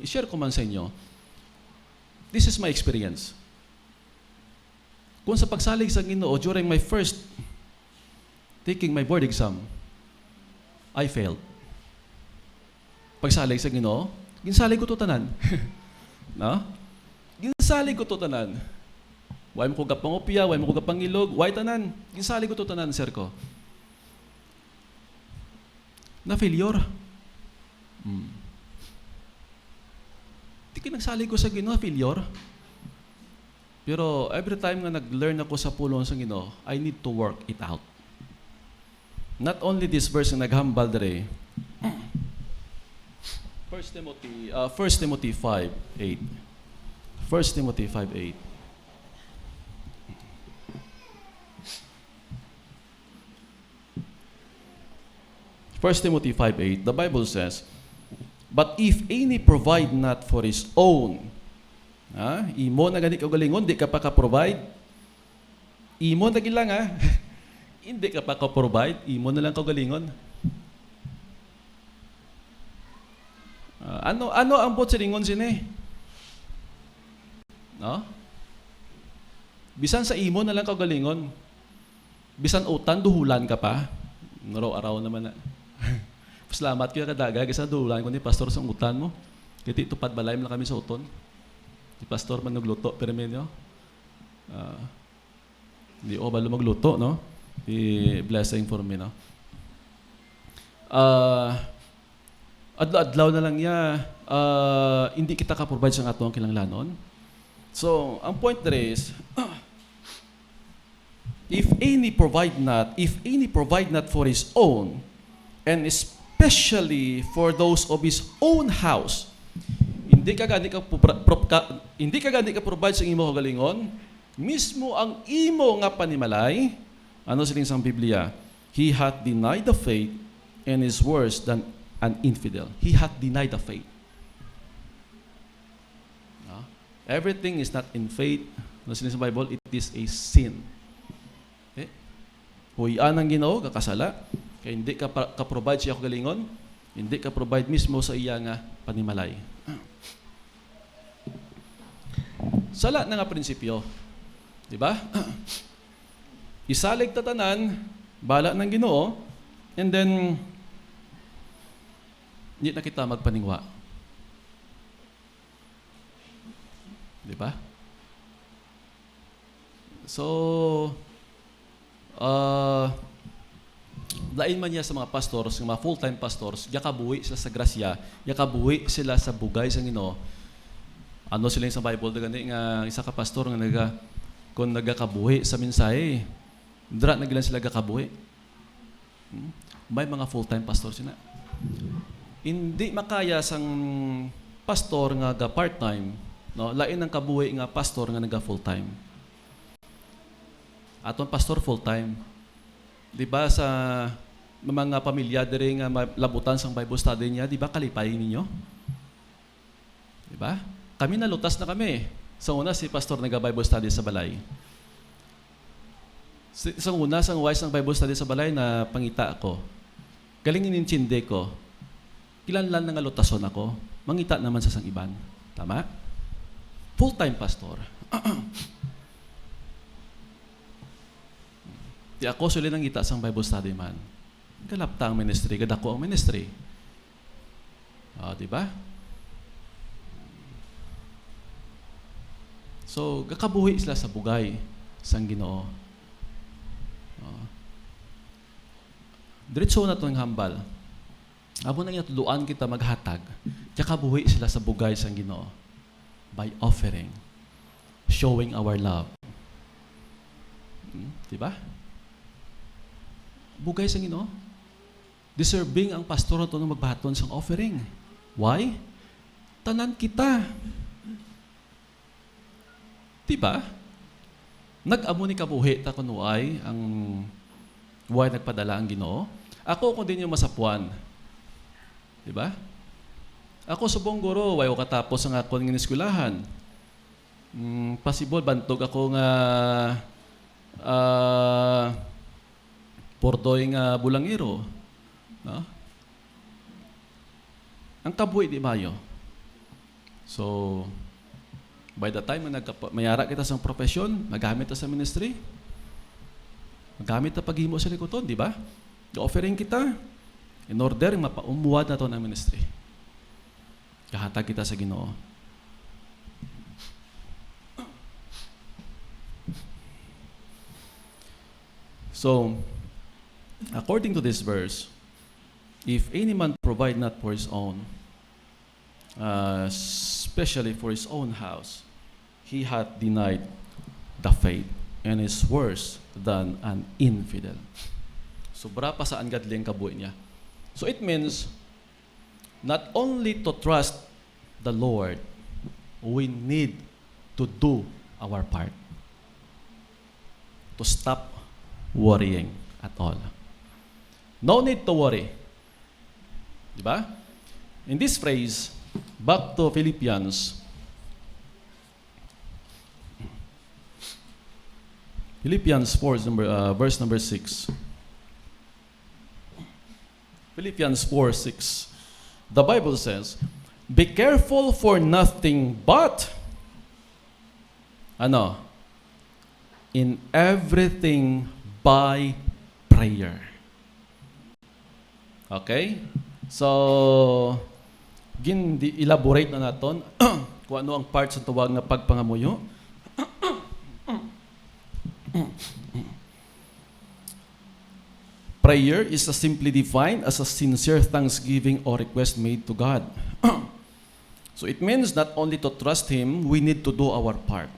I-share ko man sa inyo. This is my experience. Kung sa pagsalig sa Ginoo, during my first taking my board exam, I failed. Pagsalig sa Ginoo, ginsalig ko to tanan. No? Ginsalig ko to tanan. Way mo ko gapangupya, way mo ko gapangilog, way tanan. Ginsalig ko to tanan, sir ko. Na-failure. Hmm. Di ka nagsalig ko sa Ginoo, failure. Pero every time nga nag-learn ako sa pulong sa Ginoo, I need to work it out. Not only this verse nga naghambal diri. First Timothy, uh, First Timothy five eight. First Timothy five eight. First Timothy five eight, the Bible says, "But if any provide not for his own," ha? Imo na gani kaugalingon, di ka pa ka-provide. Imo na gid lang, ha? Hindi ka pa ka-provide, imo na lang kaugalingon. Ah, ano, ano ang buot silingon sini? No? Bisan sa imo na lang kaugalingon. Bisan utan, duhulan ka pa. Ngaraw-araw naman na. Salamat ko ya kadaga, kay sa duhulan ko ni Pastor sa utan mo. Kiti tupad balay man kami sa uton. Si Pastor man nagluto, pero minyo. Ah, di o balo magluto, no? I blessing for me, no? Ah, adlaw-adlaw na lang ya, ah, hindi kita ka-provide sa ato ang kinahanglanon. So, ang point there is, if any provide not, if any provide not for his own, and especially for those of his own house, hindi ka gani ka, pro- pro- ka- hindi ka gani ka-provide sa imo kaugalingon, mismo ang imo nga panimalay, ano siling sang Biblia? "He hath denied the faith and is worse than an infidel." He hath denied the faith. No? Everything is not in faith. Ano siling sa Bible? It is a sin. Okay? Huy-an ang Ginoo, kakasala. Kay hindi ka pa- ka-provide siya kaugalingon, hindi ka-provide mismo sa iya nga panimalay. Sala na nga prinsipyo. Di ba? Isalig ta tanan, bala ng Ginoo, and then, di na kita magpaningwa. Di ba? So, ah, lain man niya sa mga pastors, nga mga full-time pastors, gakabuhi sila sa grasya, gakabuhi sila sa bugay sa Ginoo. Ano siling sa Bible, da gani nga isa ka pastor nga naga-, kung nagakabuhi sa mensahe, dira na gid lang sila gakabuhi. Hmm? May mga full-time pastor sina. Hindi makaya sang pastor nga ga part-time, no? Lain ang kabuhi nga pastor nga naga full-time. Aton pastor full-time. Di ba sa mga pamilya diri nga ma- labutan sang Bible study niya, di ba kalipay ninyo? Di ba? Kami nalutas na kami. Sa una, si pastor naga-Bible study sa balay. Si, sa una, sang wise ng Bible study sa balay, na pangita ako. Galing inintindi ko. Kinahanglan na nga lutason ako. Mangita naman sa sang iban. Tama? Full-time pastor. Di ako suli nangita sang Bible study man. Galapta ang ministry, gadako ang ministry. Ah, di ba? So, gakabuhi sila sa bugay sang Ginoo. Ah. Diretso na tong hambal. Amo na nga tudloan kita maghatag. Gakabuhi sila sa bugay sang Ginoo by offering, showing our love. Hmm? Di ba? Bugay sang Ginoo. Deserving ang pastor nato nga magbaton sang offering. Why? Tanan kita. Di ba? Nag-amo ni kabuhi ta kun way ang, way nagpadala ang Ginoo. Ako, kung di niyo masapuan. Di ba? Ako subong guro, way ko katapos ang akon nga eskwelahan. Mm, possible, bantog ako nga, ah, purdoy nga bulangero. No? Ang kabuhi di maayo. So, by the time nga nagkapa-, mayara kita sa profession, magamit ta sa ministry, magamit ta paghimo sa likuton, di ba? Offering kita, in order, mapaumuwad naton ang ministry. Kahatag kita sa Ginoo. So, according to this verse, if any man provide not for his own, uh, especially for his own house, he hath denied the faith and is worse than an infidel. Sobra pa sa ungodly ang kabuhi niya. So it means, not only to trust the Lord, we need to do our part to stop worrying at all. No need to worry. Di ba? In this phrase, back to Philippians. Philippians four, number, uh, verse number six. Philippians four six. The Bible says, "Be careful for nothing, but," ano? "In everything by prayer." Okay? So, gin-elaborate na naton kung ano ang part sa tawag nga pagpangamuyo. Prayer is a simply defined as a sincere thanksgiving or request made to God. So it means not only to trust Him, we need to do our part.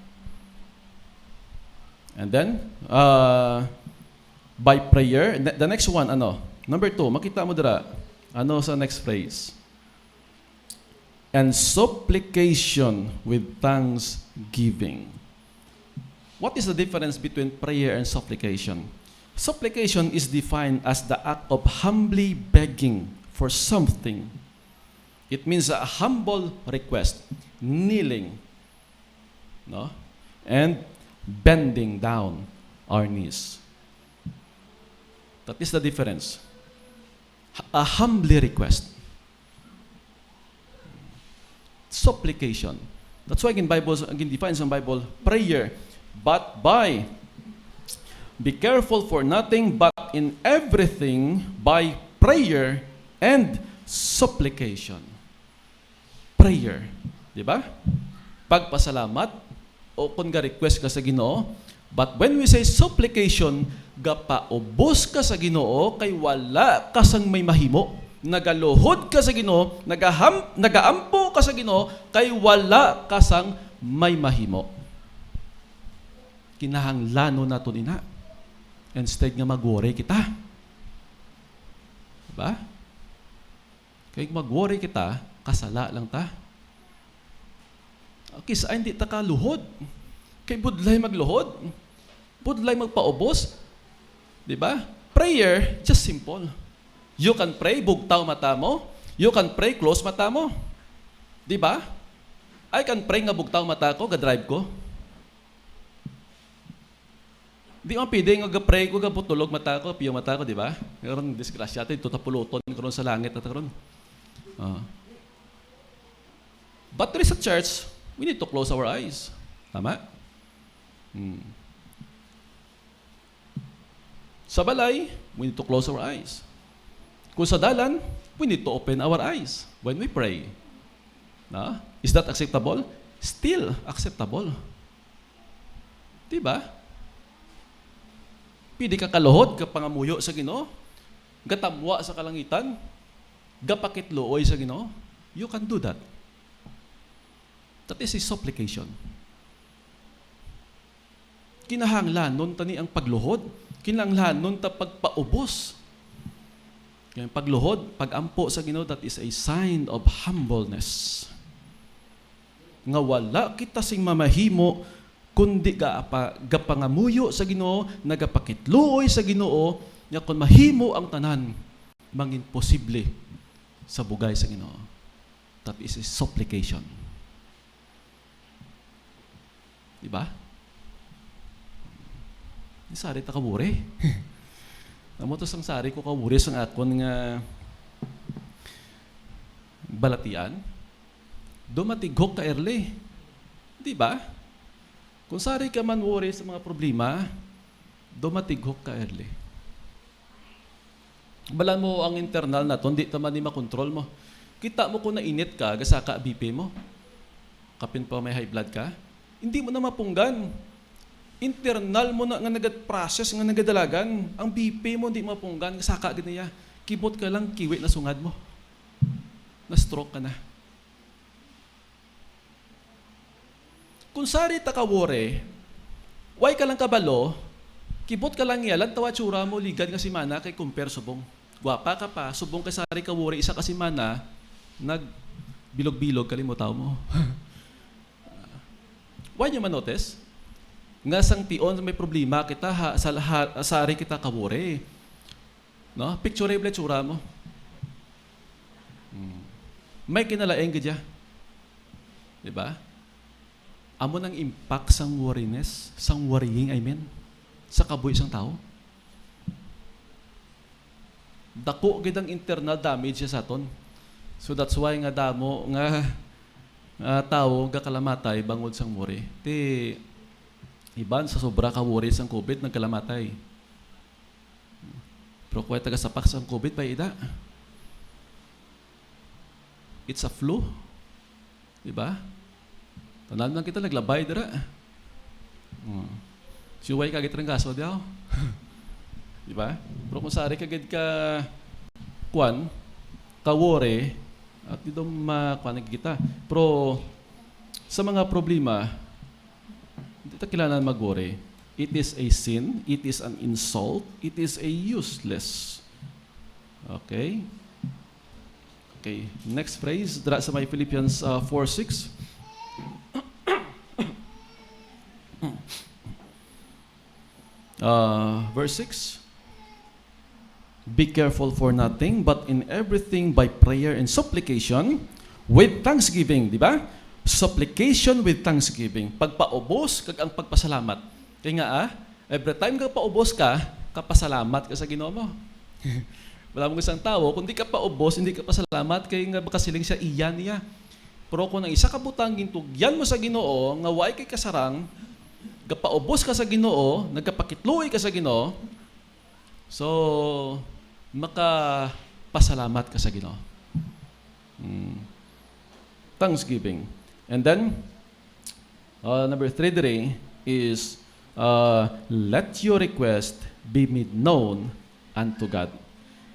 And then, uh, by prayer, the, the next one, ano? Number two, makita mo dira. Ano sa next phrase? "And supplication with thanksgiving." What is the difference between prayer and supplication? Supplication is defined as the act of humbly begging for something. It means a humble request, kneeling, no? And bending down our knees. That is the difference. A humbly request. Supplication. That's why in Bible, again, defines ang Bible, prayer. But by, "Be careful for nothing, but in everything by prayer and supplication." Prayer, di ba? Pagpasalamat, o kung ga-request ka sa Ginoo. But when we say supplication, gapaubos ka sa Ginoo kay wala ka sang may mahimo. Nagaluhod ka sa Ginoo, nagaham-, nagaampo ka sa Ginoo kay wala ka sang may mahimo. Kinahanglanon naton ina. Instead nga mag-worry kita. Diba? Kay mag-worry kita, kasala lang ta. Kis-a hindi ta kaluhod. Kay budlay magluhod. Budlay magpaubos. Di ba? Prayer, just simple. You can pray, bugtaw mata mo. You can pray, close mata mo. Di ba? I can pray nga bugtaw mata ko, ga-drive ko. Di man pwede nga ga-pray ko, gabutulog mata ko, piyo mata ko, di ba? Karon, disgrasya, ito tapuluton karon sa langit at karon. Ah. But there is a church, we need to close our eyes. Tama? Hmm. Sa balay, we need to close our eyes. Kung sa dalan, we need to open our eyes when we pray. Na? Is that acceptable? Still acceptable. Di ba? Pwede ka kaluhod, kapangamuyo sa Ginoo, gatamwa sa kalangitan, gapakitluoy sa Ginoo. You can do that. That is a supplication. Kinahanglanon ta ni ang pagluhod. Kinahanglanon ta pagpaubos. Kaya ang pagluhod, pag-ampo sa Ginoo, that is a sign of humbleness. Nga wala kita sing mamahimo, kundi ga-, pa-, gapangamuyo sa Ginoo, nagapakitluoy sa Ginoo, nga kon mahimo ang tanan, mangin posible sa bugay sa Ginoo. That is a supplication. Di ba? Sari ta kawuri. Amo to sang sari ko kawuri sang akon nga balatian. Dumatighok ka early. Di ba? Kung sari ka man worry sa mga problema, dumatighok ka early. Balan mo ang internal naton, di ta man ni makontrol mo. Kita mo kung nainit ka, gasaka B P mo. Kapin pa may high blood ka, hindi mo na mapunggan. Internal mo na nga nagad-process, nga nagadalagan. Ang B P mo hindi mapunggan, gasaka gid niya. Kibot ka lang, kiwi na sungad mo. Na-stroke ka na. Kung sari ta ka worry, why ka lang kabalo, kibot ka lang iya, lantawa tsura mo, ligad nga simana kay compare subong. Gwapa ka pa, subong kay sari ka worry, isa ka simana, nagbilog-bilog, kalimutaw mo. Why nyo ma-notice? Nga sang tion may problema kita, ha, sa, ha, sari kita ka worry. No? Picture mo tsura mo. May kinalaing gid ya. Di ba? Amo nang impact sang worriness, sang worrying, I mean, sa kabuhi sang tawo. Dako gid ang internal damage sa aton. So that's why nga damo nga, nga tawo gakalamatay bangod sang worry. Ti iban sa sobra ka worry sang covid nagkalamatay. Pero kung taga sapak sang covid, pa ida. It's a flu. Di ba? Tanan lang kita naglabay dira. Hmm. Si Way ka gitranggaso diaw. Di ba? Pero kung sari ka gid ka kwan, ka worry, at dito ma kwan kita. Pero sa mga problema, hindi ta kailangan mag-worry. It is a sin, it is an insult, it is a useless. Okay? Okay, next phrase, dira sa may Philippians uh, four six. Uh, verse six. Be careful for nothing, but in everything by prayer and supplication with thanksgiving, di ba? Supplication with thanksgiving. Pagpaubos kag ang pagpasalamat. Kay nga, ah, every time ka paubos ka, kapasalamat ka sa Ginoo mo. Wala mo isang tawo, kung di ka paubos, hindi ka pasalamat, kay nga baka siling siya, iya niya. Pero kung ang isa ka butang gintugyan mo sa Ginoo, nga way kay kasarang, gapaubos ka sa Ginoo, nagkapakitluoy ka sa Ginoo, so, makapasalamat ka sa Ginoo. Mm. Thanksgiving. And then, uh, number three diri is, uh, let your request be made known unto God.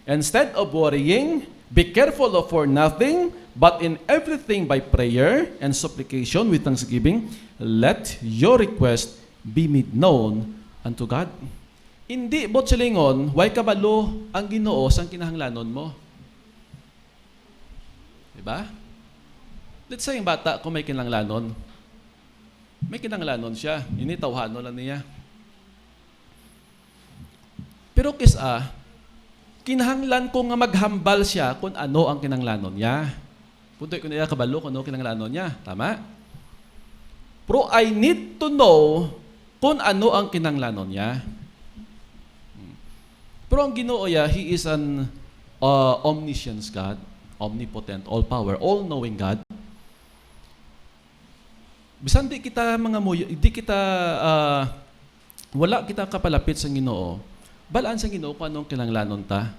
Instead of worrying, be careful of for nothing, but in everything by prayer and supplication with thanksgiving, let your request be made known unto God. Hindi, buot silingon, way kabalo ang Ginoo sang kinahanglanon mo. Di ba? Let's say, ang bata ko may kinahanglanon. May kinahanglanon siya. Ini tawhano lang niya. Pero kis-a, kinahanglan ko nga maghambal siya kung ano ang kinahanglanon niya. Kung di ko niya kabalo kung ano kinahanglanon niya. Tama? Pero I need to know kung ano ang kinahanglanon niya. Hmm. Pero ang Ginoo, ya, He is an, uh, omniscience God, omnipotent, all-power, all-knowing God. Bisan di kita mga muyo, di kita, ah, wala kita kapalapit sa Ginoo, balaan sa Ginoo kung anong kinahanglanon ta.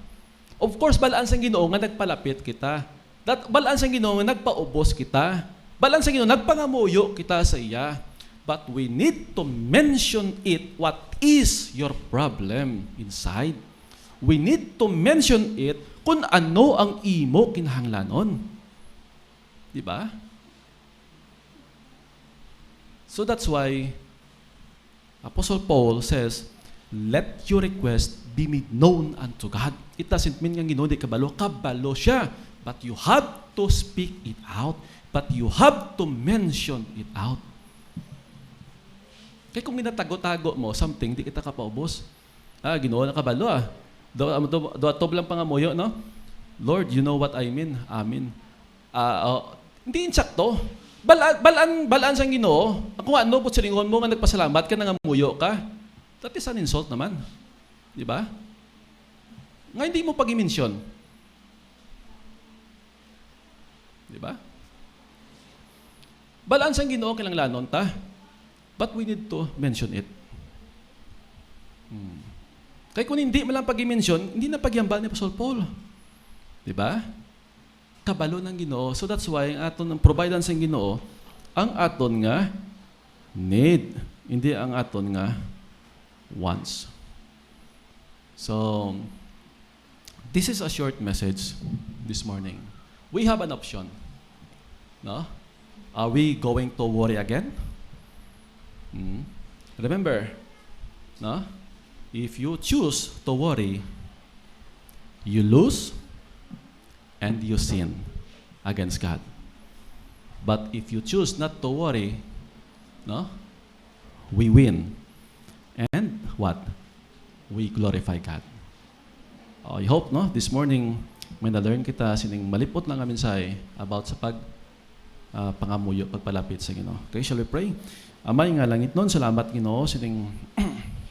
Of course, balaan sa Ginoo nga nagpalapit kita. That, balaan sa Ginoo nga nagpaubos kita. Balaan sa Ginoo, nagpangamuyo kita sa iya. But we need to mention it, what is your problem inside. We need to mention it kung ano ang imo kinahanglanon. Di ba? So that's why Apostle Paul says, "Let your request be made known unto God." It doesn't mean nga Ginoo di kabalo. Kabalo siya. But you have to speak it out. But you have to mention it out. Kay kung ginatago-tago mo something, di kita kapaubos. Ah, Ginoo, nakabalo, ah. Do, do, do, atob lang pangamuyo, no? "Lord, you know what I mean." Amen. Ah, oh, hindi insakto. Bal-, balaan, balaan sang Ginoo. Ako nga, ano, but silingon mo nga nagpasalamat ka, nangamuyo ka. That is an insult naman. Di ba? Nga hindi mo pag-mention. Di ba? Balaan sang Ginoo kinahanglanon ta. But we need to mention it. Hmm. Kay kung hindi man lang pag-mention, hindi na paghambal ni Apostol Paul. Di ba? Kabalo ng Ginoo. So that's why ang aton, ang provider sang Ginoo, ang aton nga need, hindi ang aton nga wants. So, this is a short message this morning. We have an option. No? Are we going to worry again? Hmm. Remember, no? If you choose to worry, you lose and you sin against God. But if you choose not to worry, no? We win. And what? We glorify God. I hope, no, this morning, May na-learn kita sining malipot lang nga mensahe about sa pag, ah, pangamuyo, pagpalapit sa Ginoo. Okay, shall we pray? Amay nga langitnon, salamat, Ginoo, sining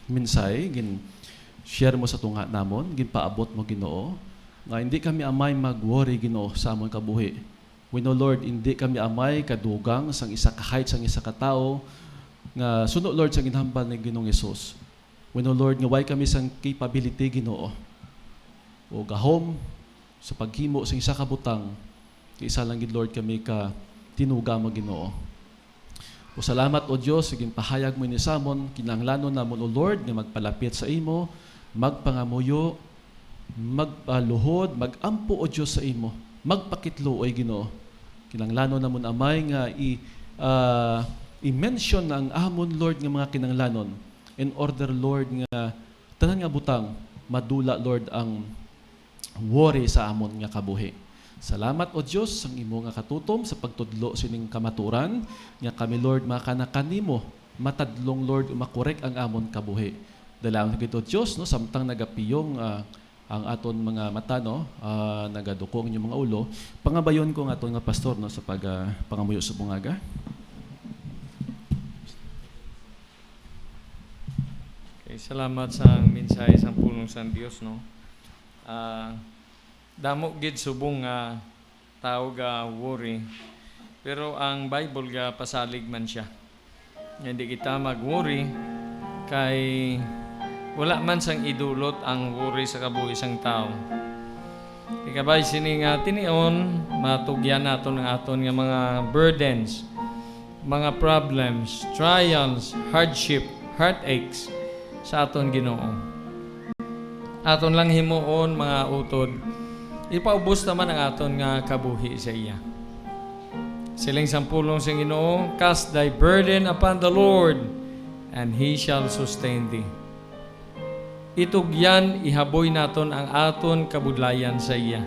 mensahe gin-share mo sa tunga namon, ginpaabot mo, Ginoo, nga hindi kami, Amay, mag-worry, Ginoo, sa amon kabuhi. We know, Lord, hindi kami, Amay, kadugang sang isa ka height, sang isa ka tawo nga suno, Lord, sa ginhambal ni Ginoong Hesus. We know, Lord, nga way kami sang capability, Ginoo, o gahom sa paghimo sing isa ka butang, kay isa lang gid, Lord, kami ka tinuga mo, Ginoo. O salamat, O Dios, sa ginpahayag mo ini sa amon. Kinahanglanon namon, O Lord, nga magpalapit sa imo, magpangamuyo, magpaluhod, mag-ampo, O Dios, sa imo, magpakitlo, oy Ginoo. Kinahanglanon namon, Amay, nga i-, ah, i-mention ang amon, Lord, nga mga kinahanglanon, in order, Lord, nga tanan nga butang madula, Lord, ang worry sa amon nga kabuhi. Salamat, O Dios, sang imo nga katutom sa pagtudlo sining kamaturan, nga kami, Lord, makanakan nimo, matadlong, Lord, makorek ang amon kabuhi. Dalangin kita, O Dios, no, samtang nagapiyong, ah, ang aton mga mata, no, ah, nagaduko ang inyong mga ulo, pangabayon ko ang aton nga pastor, no, sa pag, ah, pangamuyo sa bungaga. Okay, salamat sa mensahe sang pulong sang Dios, no. Ah, damo gid subong nga tawo ga worry, pero ang Bible ga pasalig man siya. Hindi kita mag-worry kay wala man sang idulot ang worry sa kabuhi sang tawo. Ikabay sini nga tinion, matugyan naton ang aton nga mga burdens, mga problems, trials, hardship, heartaches sa aton Ginoo. Aton lang himuon, mga utod, ipaubos naman ang aton nga kabuhi sa iya. Siling sang pulong sang Ginoo, "Cast thy burden upon the Lord, and He shall sustain thee." Itugyan, ihaboy naton ang aton kabudlayan sa iya,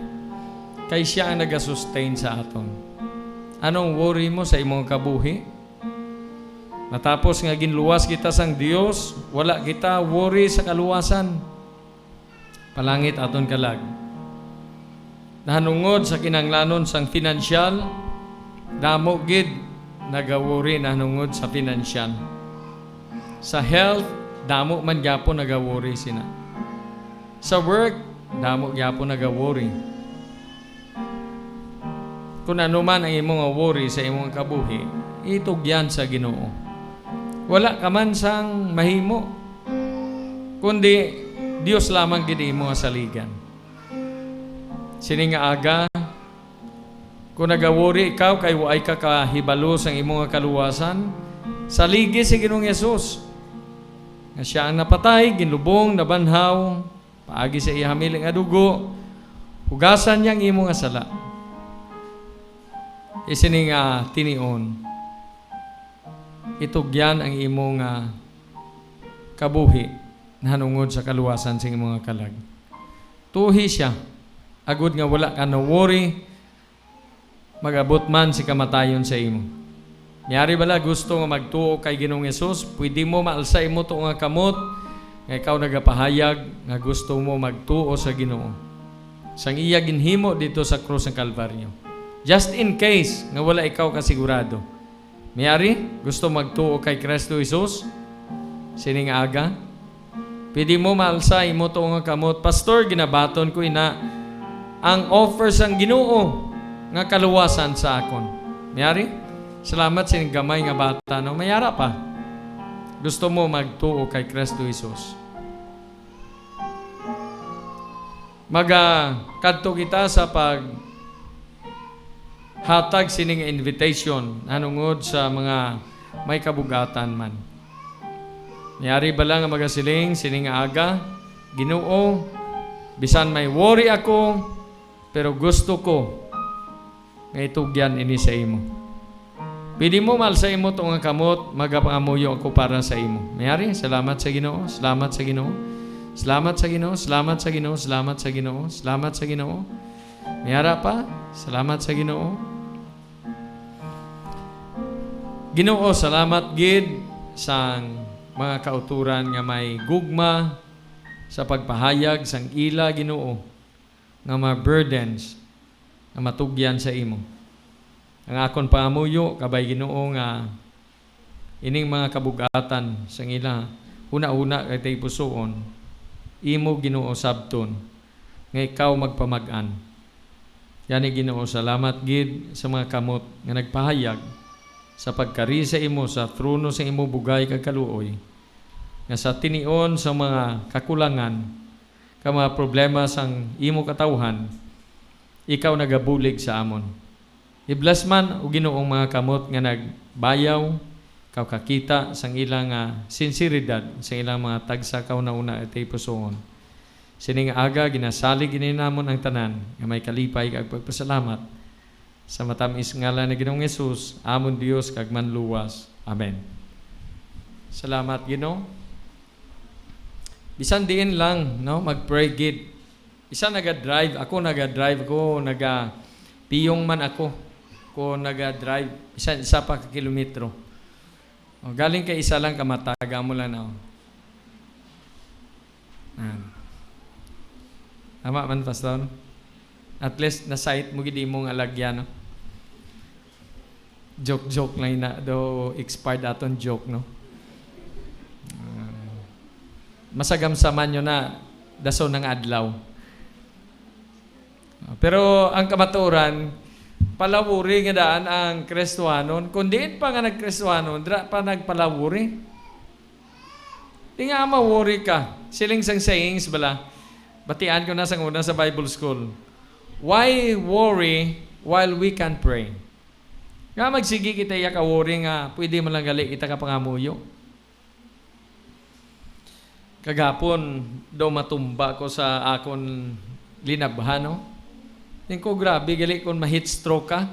kay siya ang nagasustain sa aton. Anong worry mo sa imong kabuhi? Natapos nga ginluwas kita sang Dios, wala kita worry sa kaluwasan. Palangit aton kalag. Nahanungod sa kinahanglanon sang pinansyal, damo gid nagawori nahanungod sa pinansyal. Sa health, damo man gyapon nagawori sina. Sa work, damo gyapon nagawori. Kun ano man ang imo nga worry sa imo nga kabuhi, itugyan sa Ginoo. Wala ka man sang mahimo, kundi Dios lamang gid imo nga saligan. Sini nga aga, kung nagawori ikaw kay waay ka kahibalo sang imo nga kaluwasan, saligi si Ginoong Hesus, nga siya ang napatay, ginlubong, nabanhaw, paagi sa iya hamili nga dugo, hugasan niya ang imo nga sala. Isini nga tinion, itugyan ang imo nga kabuhi nahanungod sa kaluwasan sing imo nga kalag. Tuohi siya, agod nga wala ka na worry, mag-abot man si kamatayon sa imo. Miari bala gusto nga magtuo kay Ginoong Hesus? Pwede mo maalsa imo tuo nga kamot, nga ikaw nagapahayag nga gusto mo magtuo sa Ginoo, sang iya ginhimo dito sa krus ng Kalbaryo. Just in case nga wala ikaw kasigurado, miari gusto magtuo kay Kristo Jesus sini nga aga? Pwede mo maalsa imo tuo nga kamot, "Pastor, ginabaton ko ina ang offer sang Ginoo nga kaluwasan sa akon." Miari? Salamat sining gamay nga bata, no? Mayara pa. Gusto mo magtuo kay Kristo Jesus. Maga kadto kita sa pag hatag sining invitation nanungod sa mga may kabugatan man. Miari bala nga magasiling sining nga aga, "Ginoo, bisan may worry ako, pero gusto ko nga itugyan ini sa imo." Pwede mo maalsa imo tuo nga kamot, "Magapangamuyo ako para sa imo." Miari, salamat sa Ginoo, salamat sa Ginoo. Salamat sa Ginoo, salamat sa Ginoo, salamat sa Ginoo, salamat sa Ginoo. Miara pa, salamat sa Ginoo. Ginoo, salamat gid sang mga kauturan nga may gugma sa pagpahayag sang ila, Ginoo. nga mga burdens nga matugyan sa imo. Ang akon pangamuyo, kabay, Ginoo, nga ining mga kabug-atan sang ila huna-huna kag tagipusoon, imo, Ginoo, sabton nga ikaw magpamag-an. Gani, Ginoo, salamat gid sa mga kamot nga nagpahayag sa pagkari sa imo sa trono sang imo bugay kag kaluoy, nga sa tinion sa mga kakulangan kag mga problema sang imo katawhan, ikaw nagabulig sa amon. I-bless man, O Ginoo, ang mga kamot nga nagbayaw kag kakita sang ila nga sinseridad sa ilang mga tagsa ka hunahuna nga tagipusoon. Sini nga aga, ginasalig ini namon ang tanan nga may kalipay kag pagpasalamat sa matamis ngalan ni Ginoong Jesus, amon Dios kag Manluwas. Amen. Salamat, Ginoo. Bisan diin lang, no, mag-pray gid. Isa naga-drive, ako naga-drive ko, naga-piyong man ako ko naga-drive, bisan isa pa ka kilometro. O, galing kay isa lang ka mata, gamo lang na, oh. Ah. Tama man, Pastor? At least, na-sight mo gid imong alagyan, no? Joke-joke lang ina, do expired aton joke, no? Ah, masagamsaman nyo na, dason ng adlaw. Pero ang kamatuoran, palawuri nga daan ang Kristohanon. Kung diin pa nga nagKristohanon, dira pa nagpalawuri. Di nga ma-worry ka. Siling sang sayings bala. Batian ko na sang una sa Bible school. "Why worry while we can pray?" Nga magsigi kita iya ka worry nga pwede man lang gali kita ka pangamuyo. Kagapon daw matumba ko sa akon linabhan, no? Tingko, grabe gali kung ma-heat stroke ka.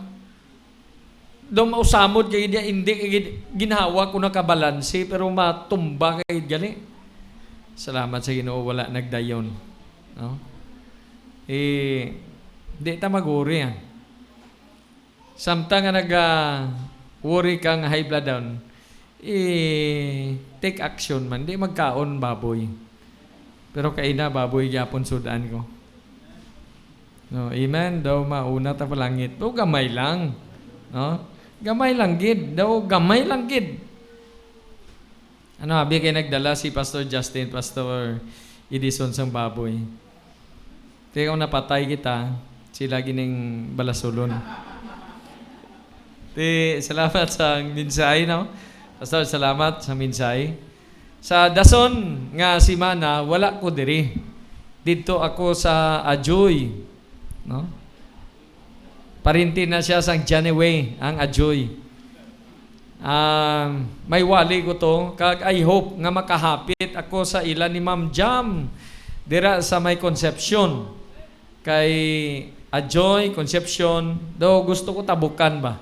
Daw mausamod kay dia, hindi kay gid-, ginhawa ko nakabalanse, pero matumba kay gali. Salamat sa Ginoo, wala nagdayon, no? Eh, di ta maguri, ah. Samtang nga naga-worry ka nga high blood down, i-take action man, di magkaon baboy. Pero kaina, baboy gyapon sudan ko. No, amen. Daw mauna ta palangit. O, gamay lang. No? Gamay lang gid. Daw gamay lang gid. Ano, abi kay nagdala si Pastor Justin, Pastor Edison sang baboy. Kaya kung napatay kita, sila gining balasulon. Ti, salamat sa mensahe, no? Pastor, salamat sa mensahe. Sa dason nga semana, wala ko diri. Didto ako sa Ajoy, no? Parinti na siya sang Janeway, ang Ajoy. Um, may wali ko to, kag I hope nga makahapit ako sa ila ni Ma'am Jam dira sa may Concepcion. Kay Ajoy, Concepcion, daw gusto ko tabukan ba?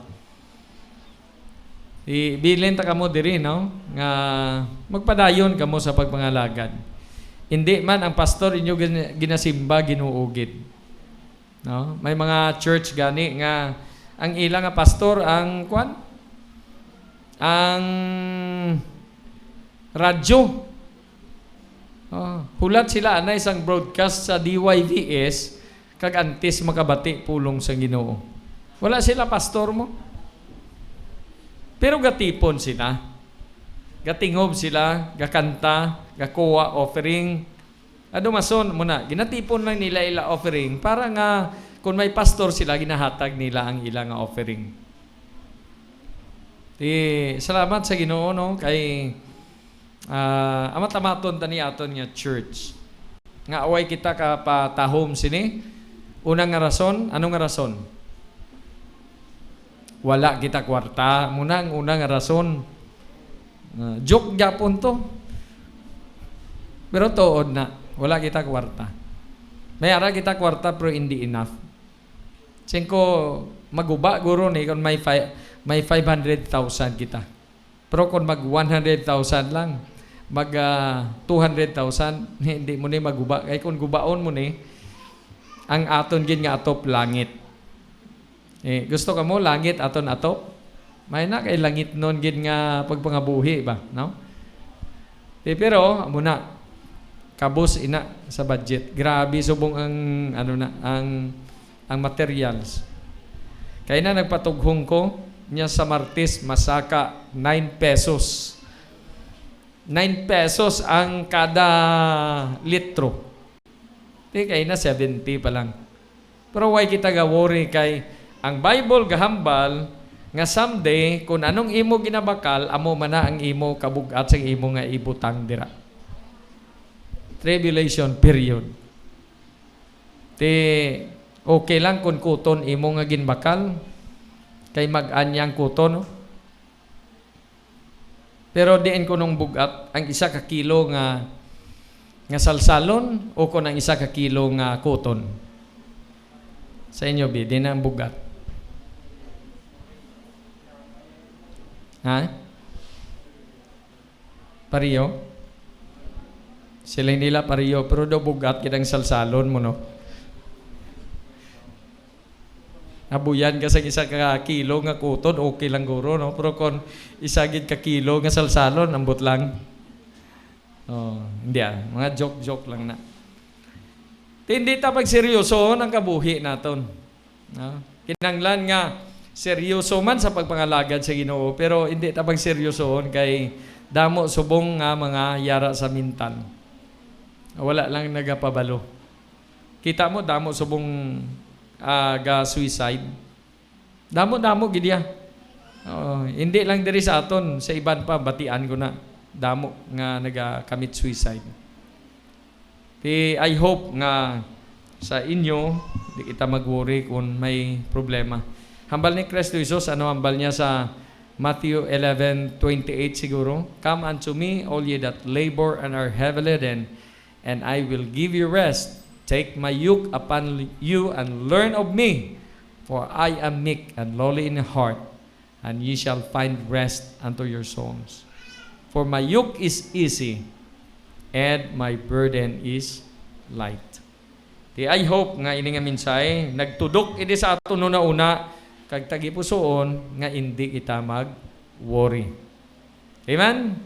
Ibilin ta kamo diri, no? Nga magpadayon kamo sa pagpangalagad. Hindi man ang pastor inyo gin-, ginasimba, Ginoo gid. No? May mga church gani nga ang ila nga pastor ang, kwan? Ang radyo. Oh, hulat sila anay sang broadcast sa D Y V S, kag antes makabati pulong sang Ginoo. Wala sila pastor mo. Pero gatipon sila. Gatingob sila, gakanta, gakuha offering. Ado mason mo na, ginatipon lang nila ila offering para nga kung may pastor sila, ginahatag nila ang ila nga offering. Di, salamat sa Ginoo, no, kay, ah, amat-amaton tani aton nga church. Nga away kita ka patahom sini. Una nga rason, ano nga rason? Wala kita kwarta. Muna ang una nga rason. Ah, joke gyapon to. Pero tuod na, wala kita kwarta. May ara kita kwarta pero hindi enough. Singko, maguba guro ni kung may fi-, may five hundred thousand kita. Pero kung mag one hundred thousand lang, mag, ah, two hundred thousand, hindi mo ni maguba. Kay kung gubaon mo ni, ang aton gid nga atop langit. Eh, gusto ka mo langit aton atop? May na kay langitnon gid nga pagpangabuhi ba, no? Eh, pero, amo na. Kabus ina sa budget. Grabe subong ang, ano na, ang, ang materials. Kay na nagpatughong ko niya sa Martes, masaka nine pesos. Nine pesos ang kada litro. Di kay na seventy pa lang. Pero why kita ga worry kay ang Bible gahambal nga someday, kung anong imo ginabakal, amo man na ang imo kabug-at sa imo nga ibutang dira. Tribulation period. Ti, okay lang kung kuton imo nga ginbakal, kay mag-anyang kuton, no? Pero diin ko nung bugat ang isa ka kilo nga, nga salsalon o kon ang isa ka kilo nga kuton? Sa inyo, bi, diin ang bugat? Ha? Pariyo? Siling nila pariyo, pero daw bugat gid ang salsalon mo, no? Nabuyan ka sa isa ka kilo nga kuton, okay lang guro, no? Pero kon isa gid ka kilo nga salsalon, ambot lang. Oh, hindi ah. Mga joke-joke lang na. Ti hindi ta pagseryosohon ang kabuhi naton. No? Kinahanglan nga seryoso man sa pagpangalagad sa Ginoo, pero hindi ta pagseryosohon kay damo subong nga mga yara sa mental. Wala lang nagapabalo. Kita mo, damo subong, ah, ga-suicide. Damo-damo gid iya. Oo, hindi lang diri sa aton, sa iban pa, batian ko na. Damo nga naga-commit suicide. Ti, I hope nga sa inyo, di kita mag-worry kung may problema. Hambal ni Kristo Jesus, ano hambal niya sa Matthew eleven twenty-eight siguro? "Come unto me, all ye that labor and are heavy laden, and I will give you rest. Take my yoke upon you and learn of me, for I am meek and lowly in heart, and ye shall find rest unto your souls. For my yoke is easy, and my burden is light." Ti I hope nga ini nga mensahe nagtudok ini sa aton una-una, kag tagipusoon nga indi kita mag-worry. Amen?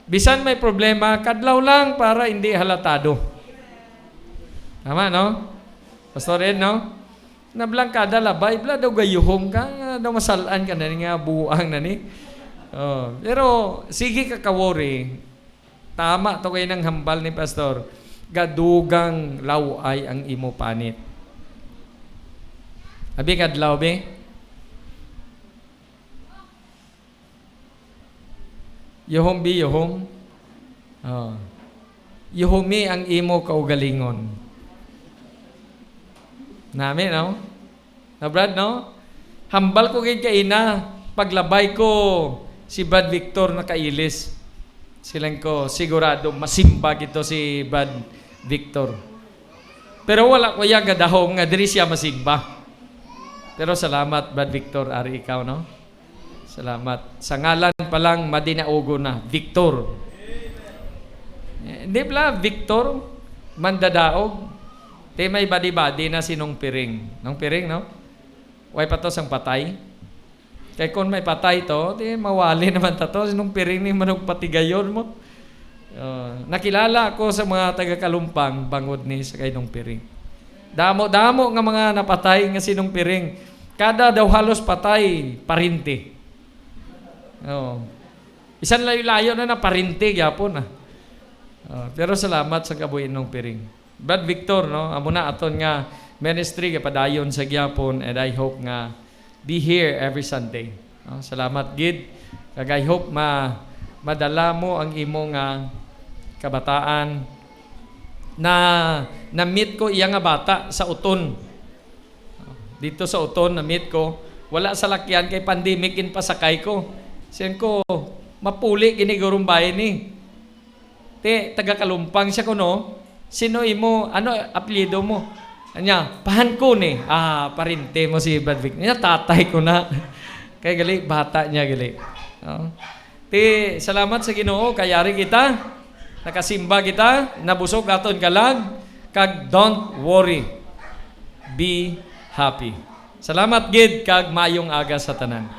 Bisan may problema, kadlaw lang para hindi halatado. Tama, no? Pastor Ed, no? Nablang kada labay, bla daw gayuhom ka, nga daw masalan ka na ni nga buang na ni. Oh, pero sige ka ka-worry. Tama to kay nang hambal ni Pastor. Gadugang law-ay ang imo panit. Abi kadlaw, be? Yuhom, bi, yuhom. Oh. Yuhumi ang imo kaugalingon. Nami, no? Na, Brad, no? Hambal ko gid kaina, paglabay ko si Brad Victor nakailis. Silang ko, sigurado, masimba gito si Brad Victor. Pero wala ko iya gadahom nga diri siya masimba. Pero salamat, Brad Victor, ari ikaw, no? Salamat. Sa ngalan pa lang, madinaugo na. Victor. Eh, di bala, Victor, mandadaog. Ti may badi-badi na si Nong Piring. Nong Piring, no? Way pa to sang patay. Kay kon may patay to, ti mawali naman ta to. Si Nong Piring ni manugpatigayon mo. Ah, nakilala ako sa mga taga Kalumpang bangod ni sa kay Nong Piring. Damo-damo nga mga napatay nga si Nong Piring. Kada daw halos patay, parinti. Oo. Bisan layo-layo na na, parinti gyapon, ah. Ah, pero salamat sa kabuhi ni Nong Piring. Brad Victor, no? Amo na aton nga ministry, kay padayon sa gyapon, and I hope nga be here every Sunday. No? Salamat gid. Kag I hope ma-, madala mo ang imo nga kabataan. Na, na-meet ko iya nga bata sa Uton. Dito sa Uton, na-meet ko. Wala salakyan kay pandemic in pasakay ko. Siyan ko, mapuli gini gurong bayan ni. Ti, taga Kalumpang siya kuno. Sino imo, ano apelyido mo? Anya, pahan ko ni. Ah, parente mo si Brad Vic. Nya, tatay ko na. Kay gali, bata niya gali. Oh. Ti, salamat sa Ginoo, kay ari kita. Nakasimba kita, nabusog aton kalag, kag don't worry. Be happy. Salamat gid, kag mayong aga sa tanan.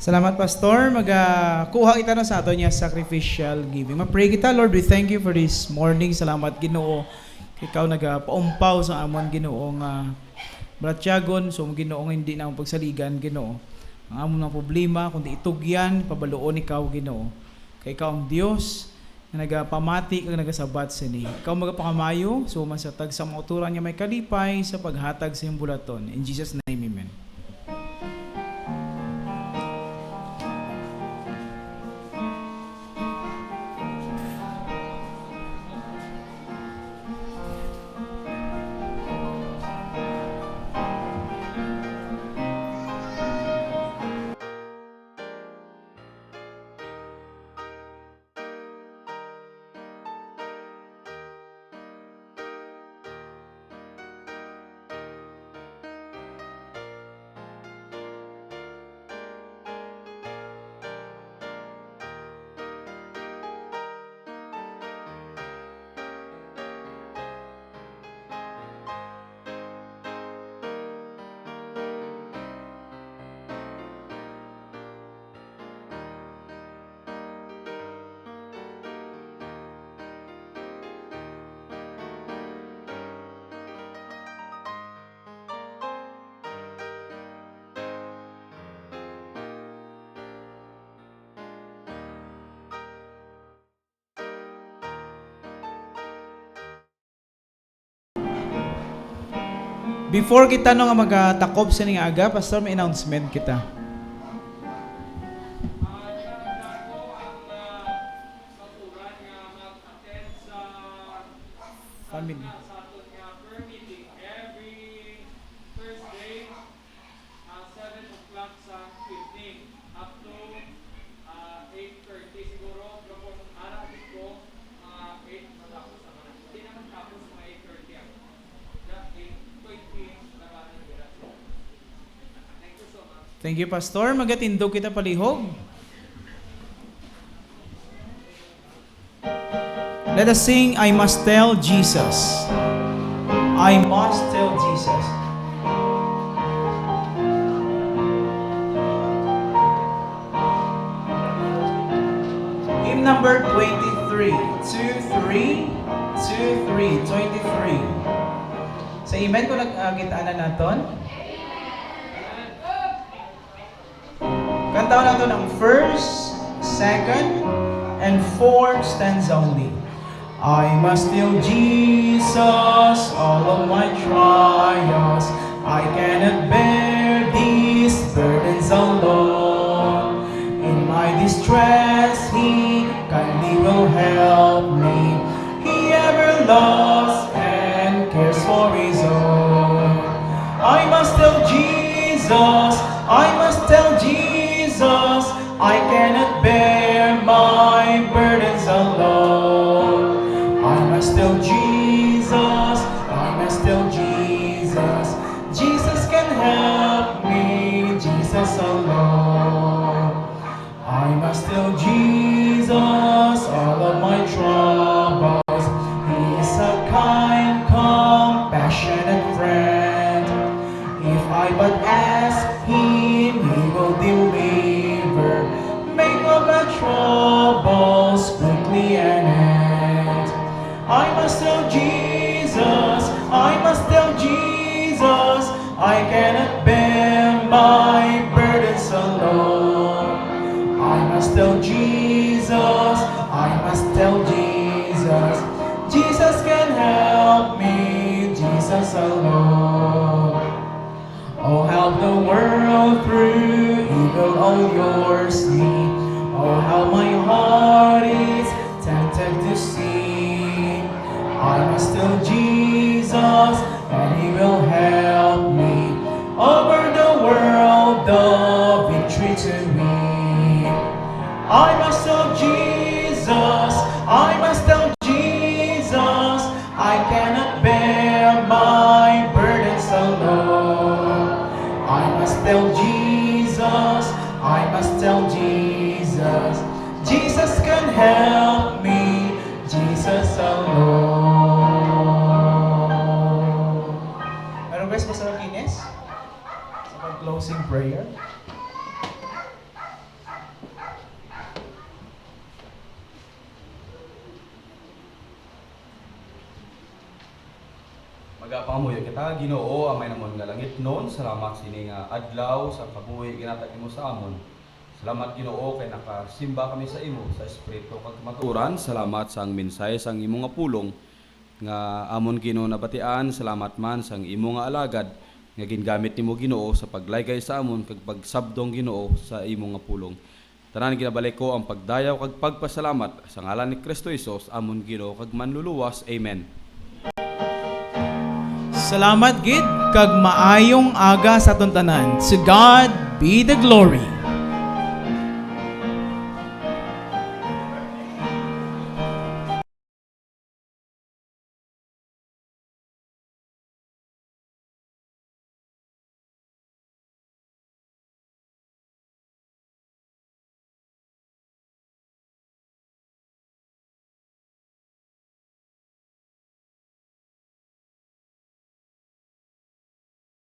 Salamat, Pastor. Magakuha kita na sa aton nga sacrificial giving. Ma-pray kita. Lord, we thank you for this morning. Salamat, Ginoo. Ikaw nagapaumpaw sa amon, Ginoo, nga balatyagon. So, Ginoo, nga hindi na pagsaligan, Ginoo, ang amon mga problema, kundi itugyan, pabaluon ikaw, Ginoo. Kay ikaw ang Dios nga nagapamati kag nagasabat sini. Ikaw magapangamayo, suman sa tagsa mga uturan nga may kalipay sa paghatag sa imong bulaton. In Jesus' name, amen. Before kita, no, nga magatakob sini nga aga, Pastor, may announcement kita. Family. Thank you, Pastor. Magatindog kita palihog. Let us sing, "I Must Tell Jesus." I must tell Jesus. Hymn number twenty-three. Two, three. Two, three. Twenty-three. Sa amen ko nag-agit ana naton. Kantaon naton ang first, second, and fourth stanza only. I must tell Jesus all of my trials. I cannot bear these burdens alone. In my distress, He kindly will help me. He ever loves and cares for His own. I must tell Jesus, I must tell Jesus, I cannot bear my burdens alone. I must tell Jesus, I must tell Jesus, Jesus can help me, Jesus alone. I must tell Jesus all of my troubles. He is a kind, compassionate friend. If I but ask Him, He will deliver. Make all my troubles quickly an end. I must tell Jesus, I must tell Jesus, I cannot bear my burdens alone. I must tell Jesus, I must tell Jesus, Jesus can help me, Jesus alone. Oh, how the world through evil allures me. Oh, how my heart is tempted to sin. I must tell Jesus, and He will help me. Over the world, the victory to me. I must tell Jesus, I must tell Jesus, I cannot bear my burdens alone. I must tell Jesus, I must tell Jesus, Jesus can help me, Jesus alone. May request, Pastor Aquines, sa pag-closing prayer. Magapangamuyo kita, Ginoo, Amay namon nga langitnon, salamat sini nga adlaw sa kabuhi ginatag nimo sa amon. Salamat, Ginoo, kay nakasimba kami sa imo sa espiritu kag kamatuoran. Salamat sang mensahe sang imo nga pulong nga amon, Ginoo, nabatian. Salamat man sang imo nga alagad nga gingamit nimo, Ginoo, sa paglaygay sa amon kag pagsabdong, Ginoo, sa imo nga pulong. Tanan ginabalik ko ang pagdayaw kag pagpasalamat sa ngalan ni Kristo Jesus, amon Ginoo kag Manluluwas. Amen. Salamat gid kag maayong aga sa aton tanan. To God be the glory.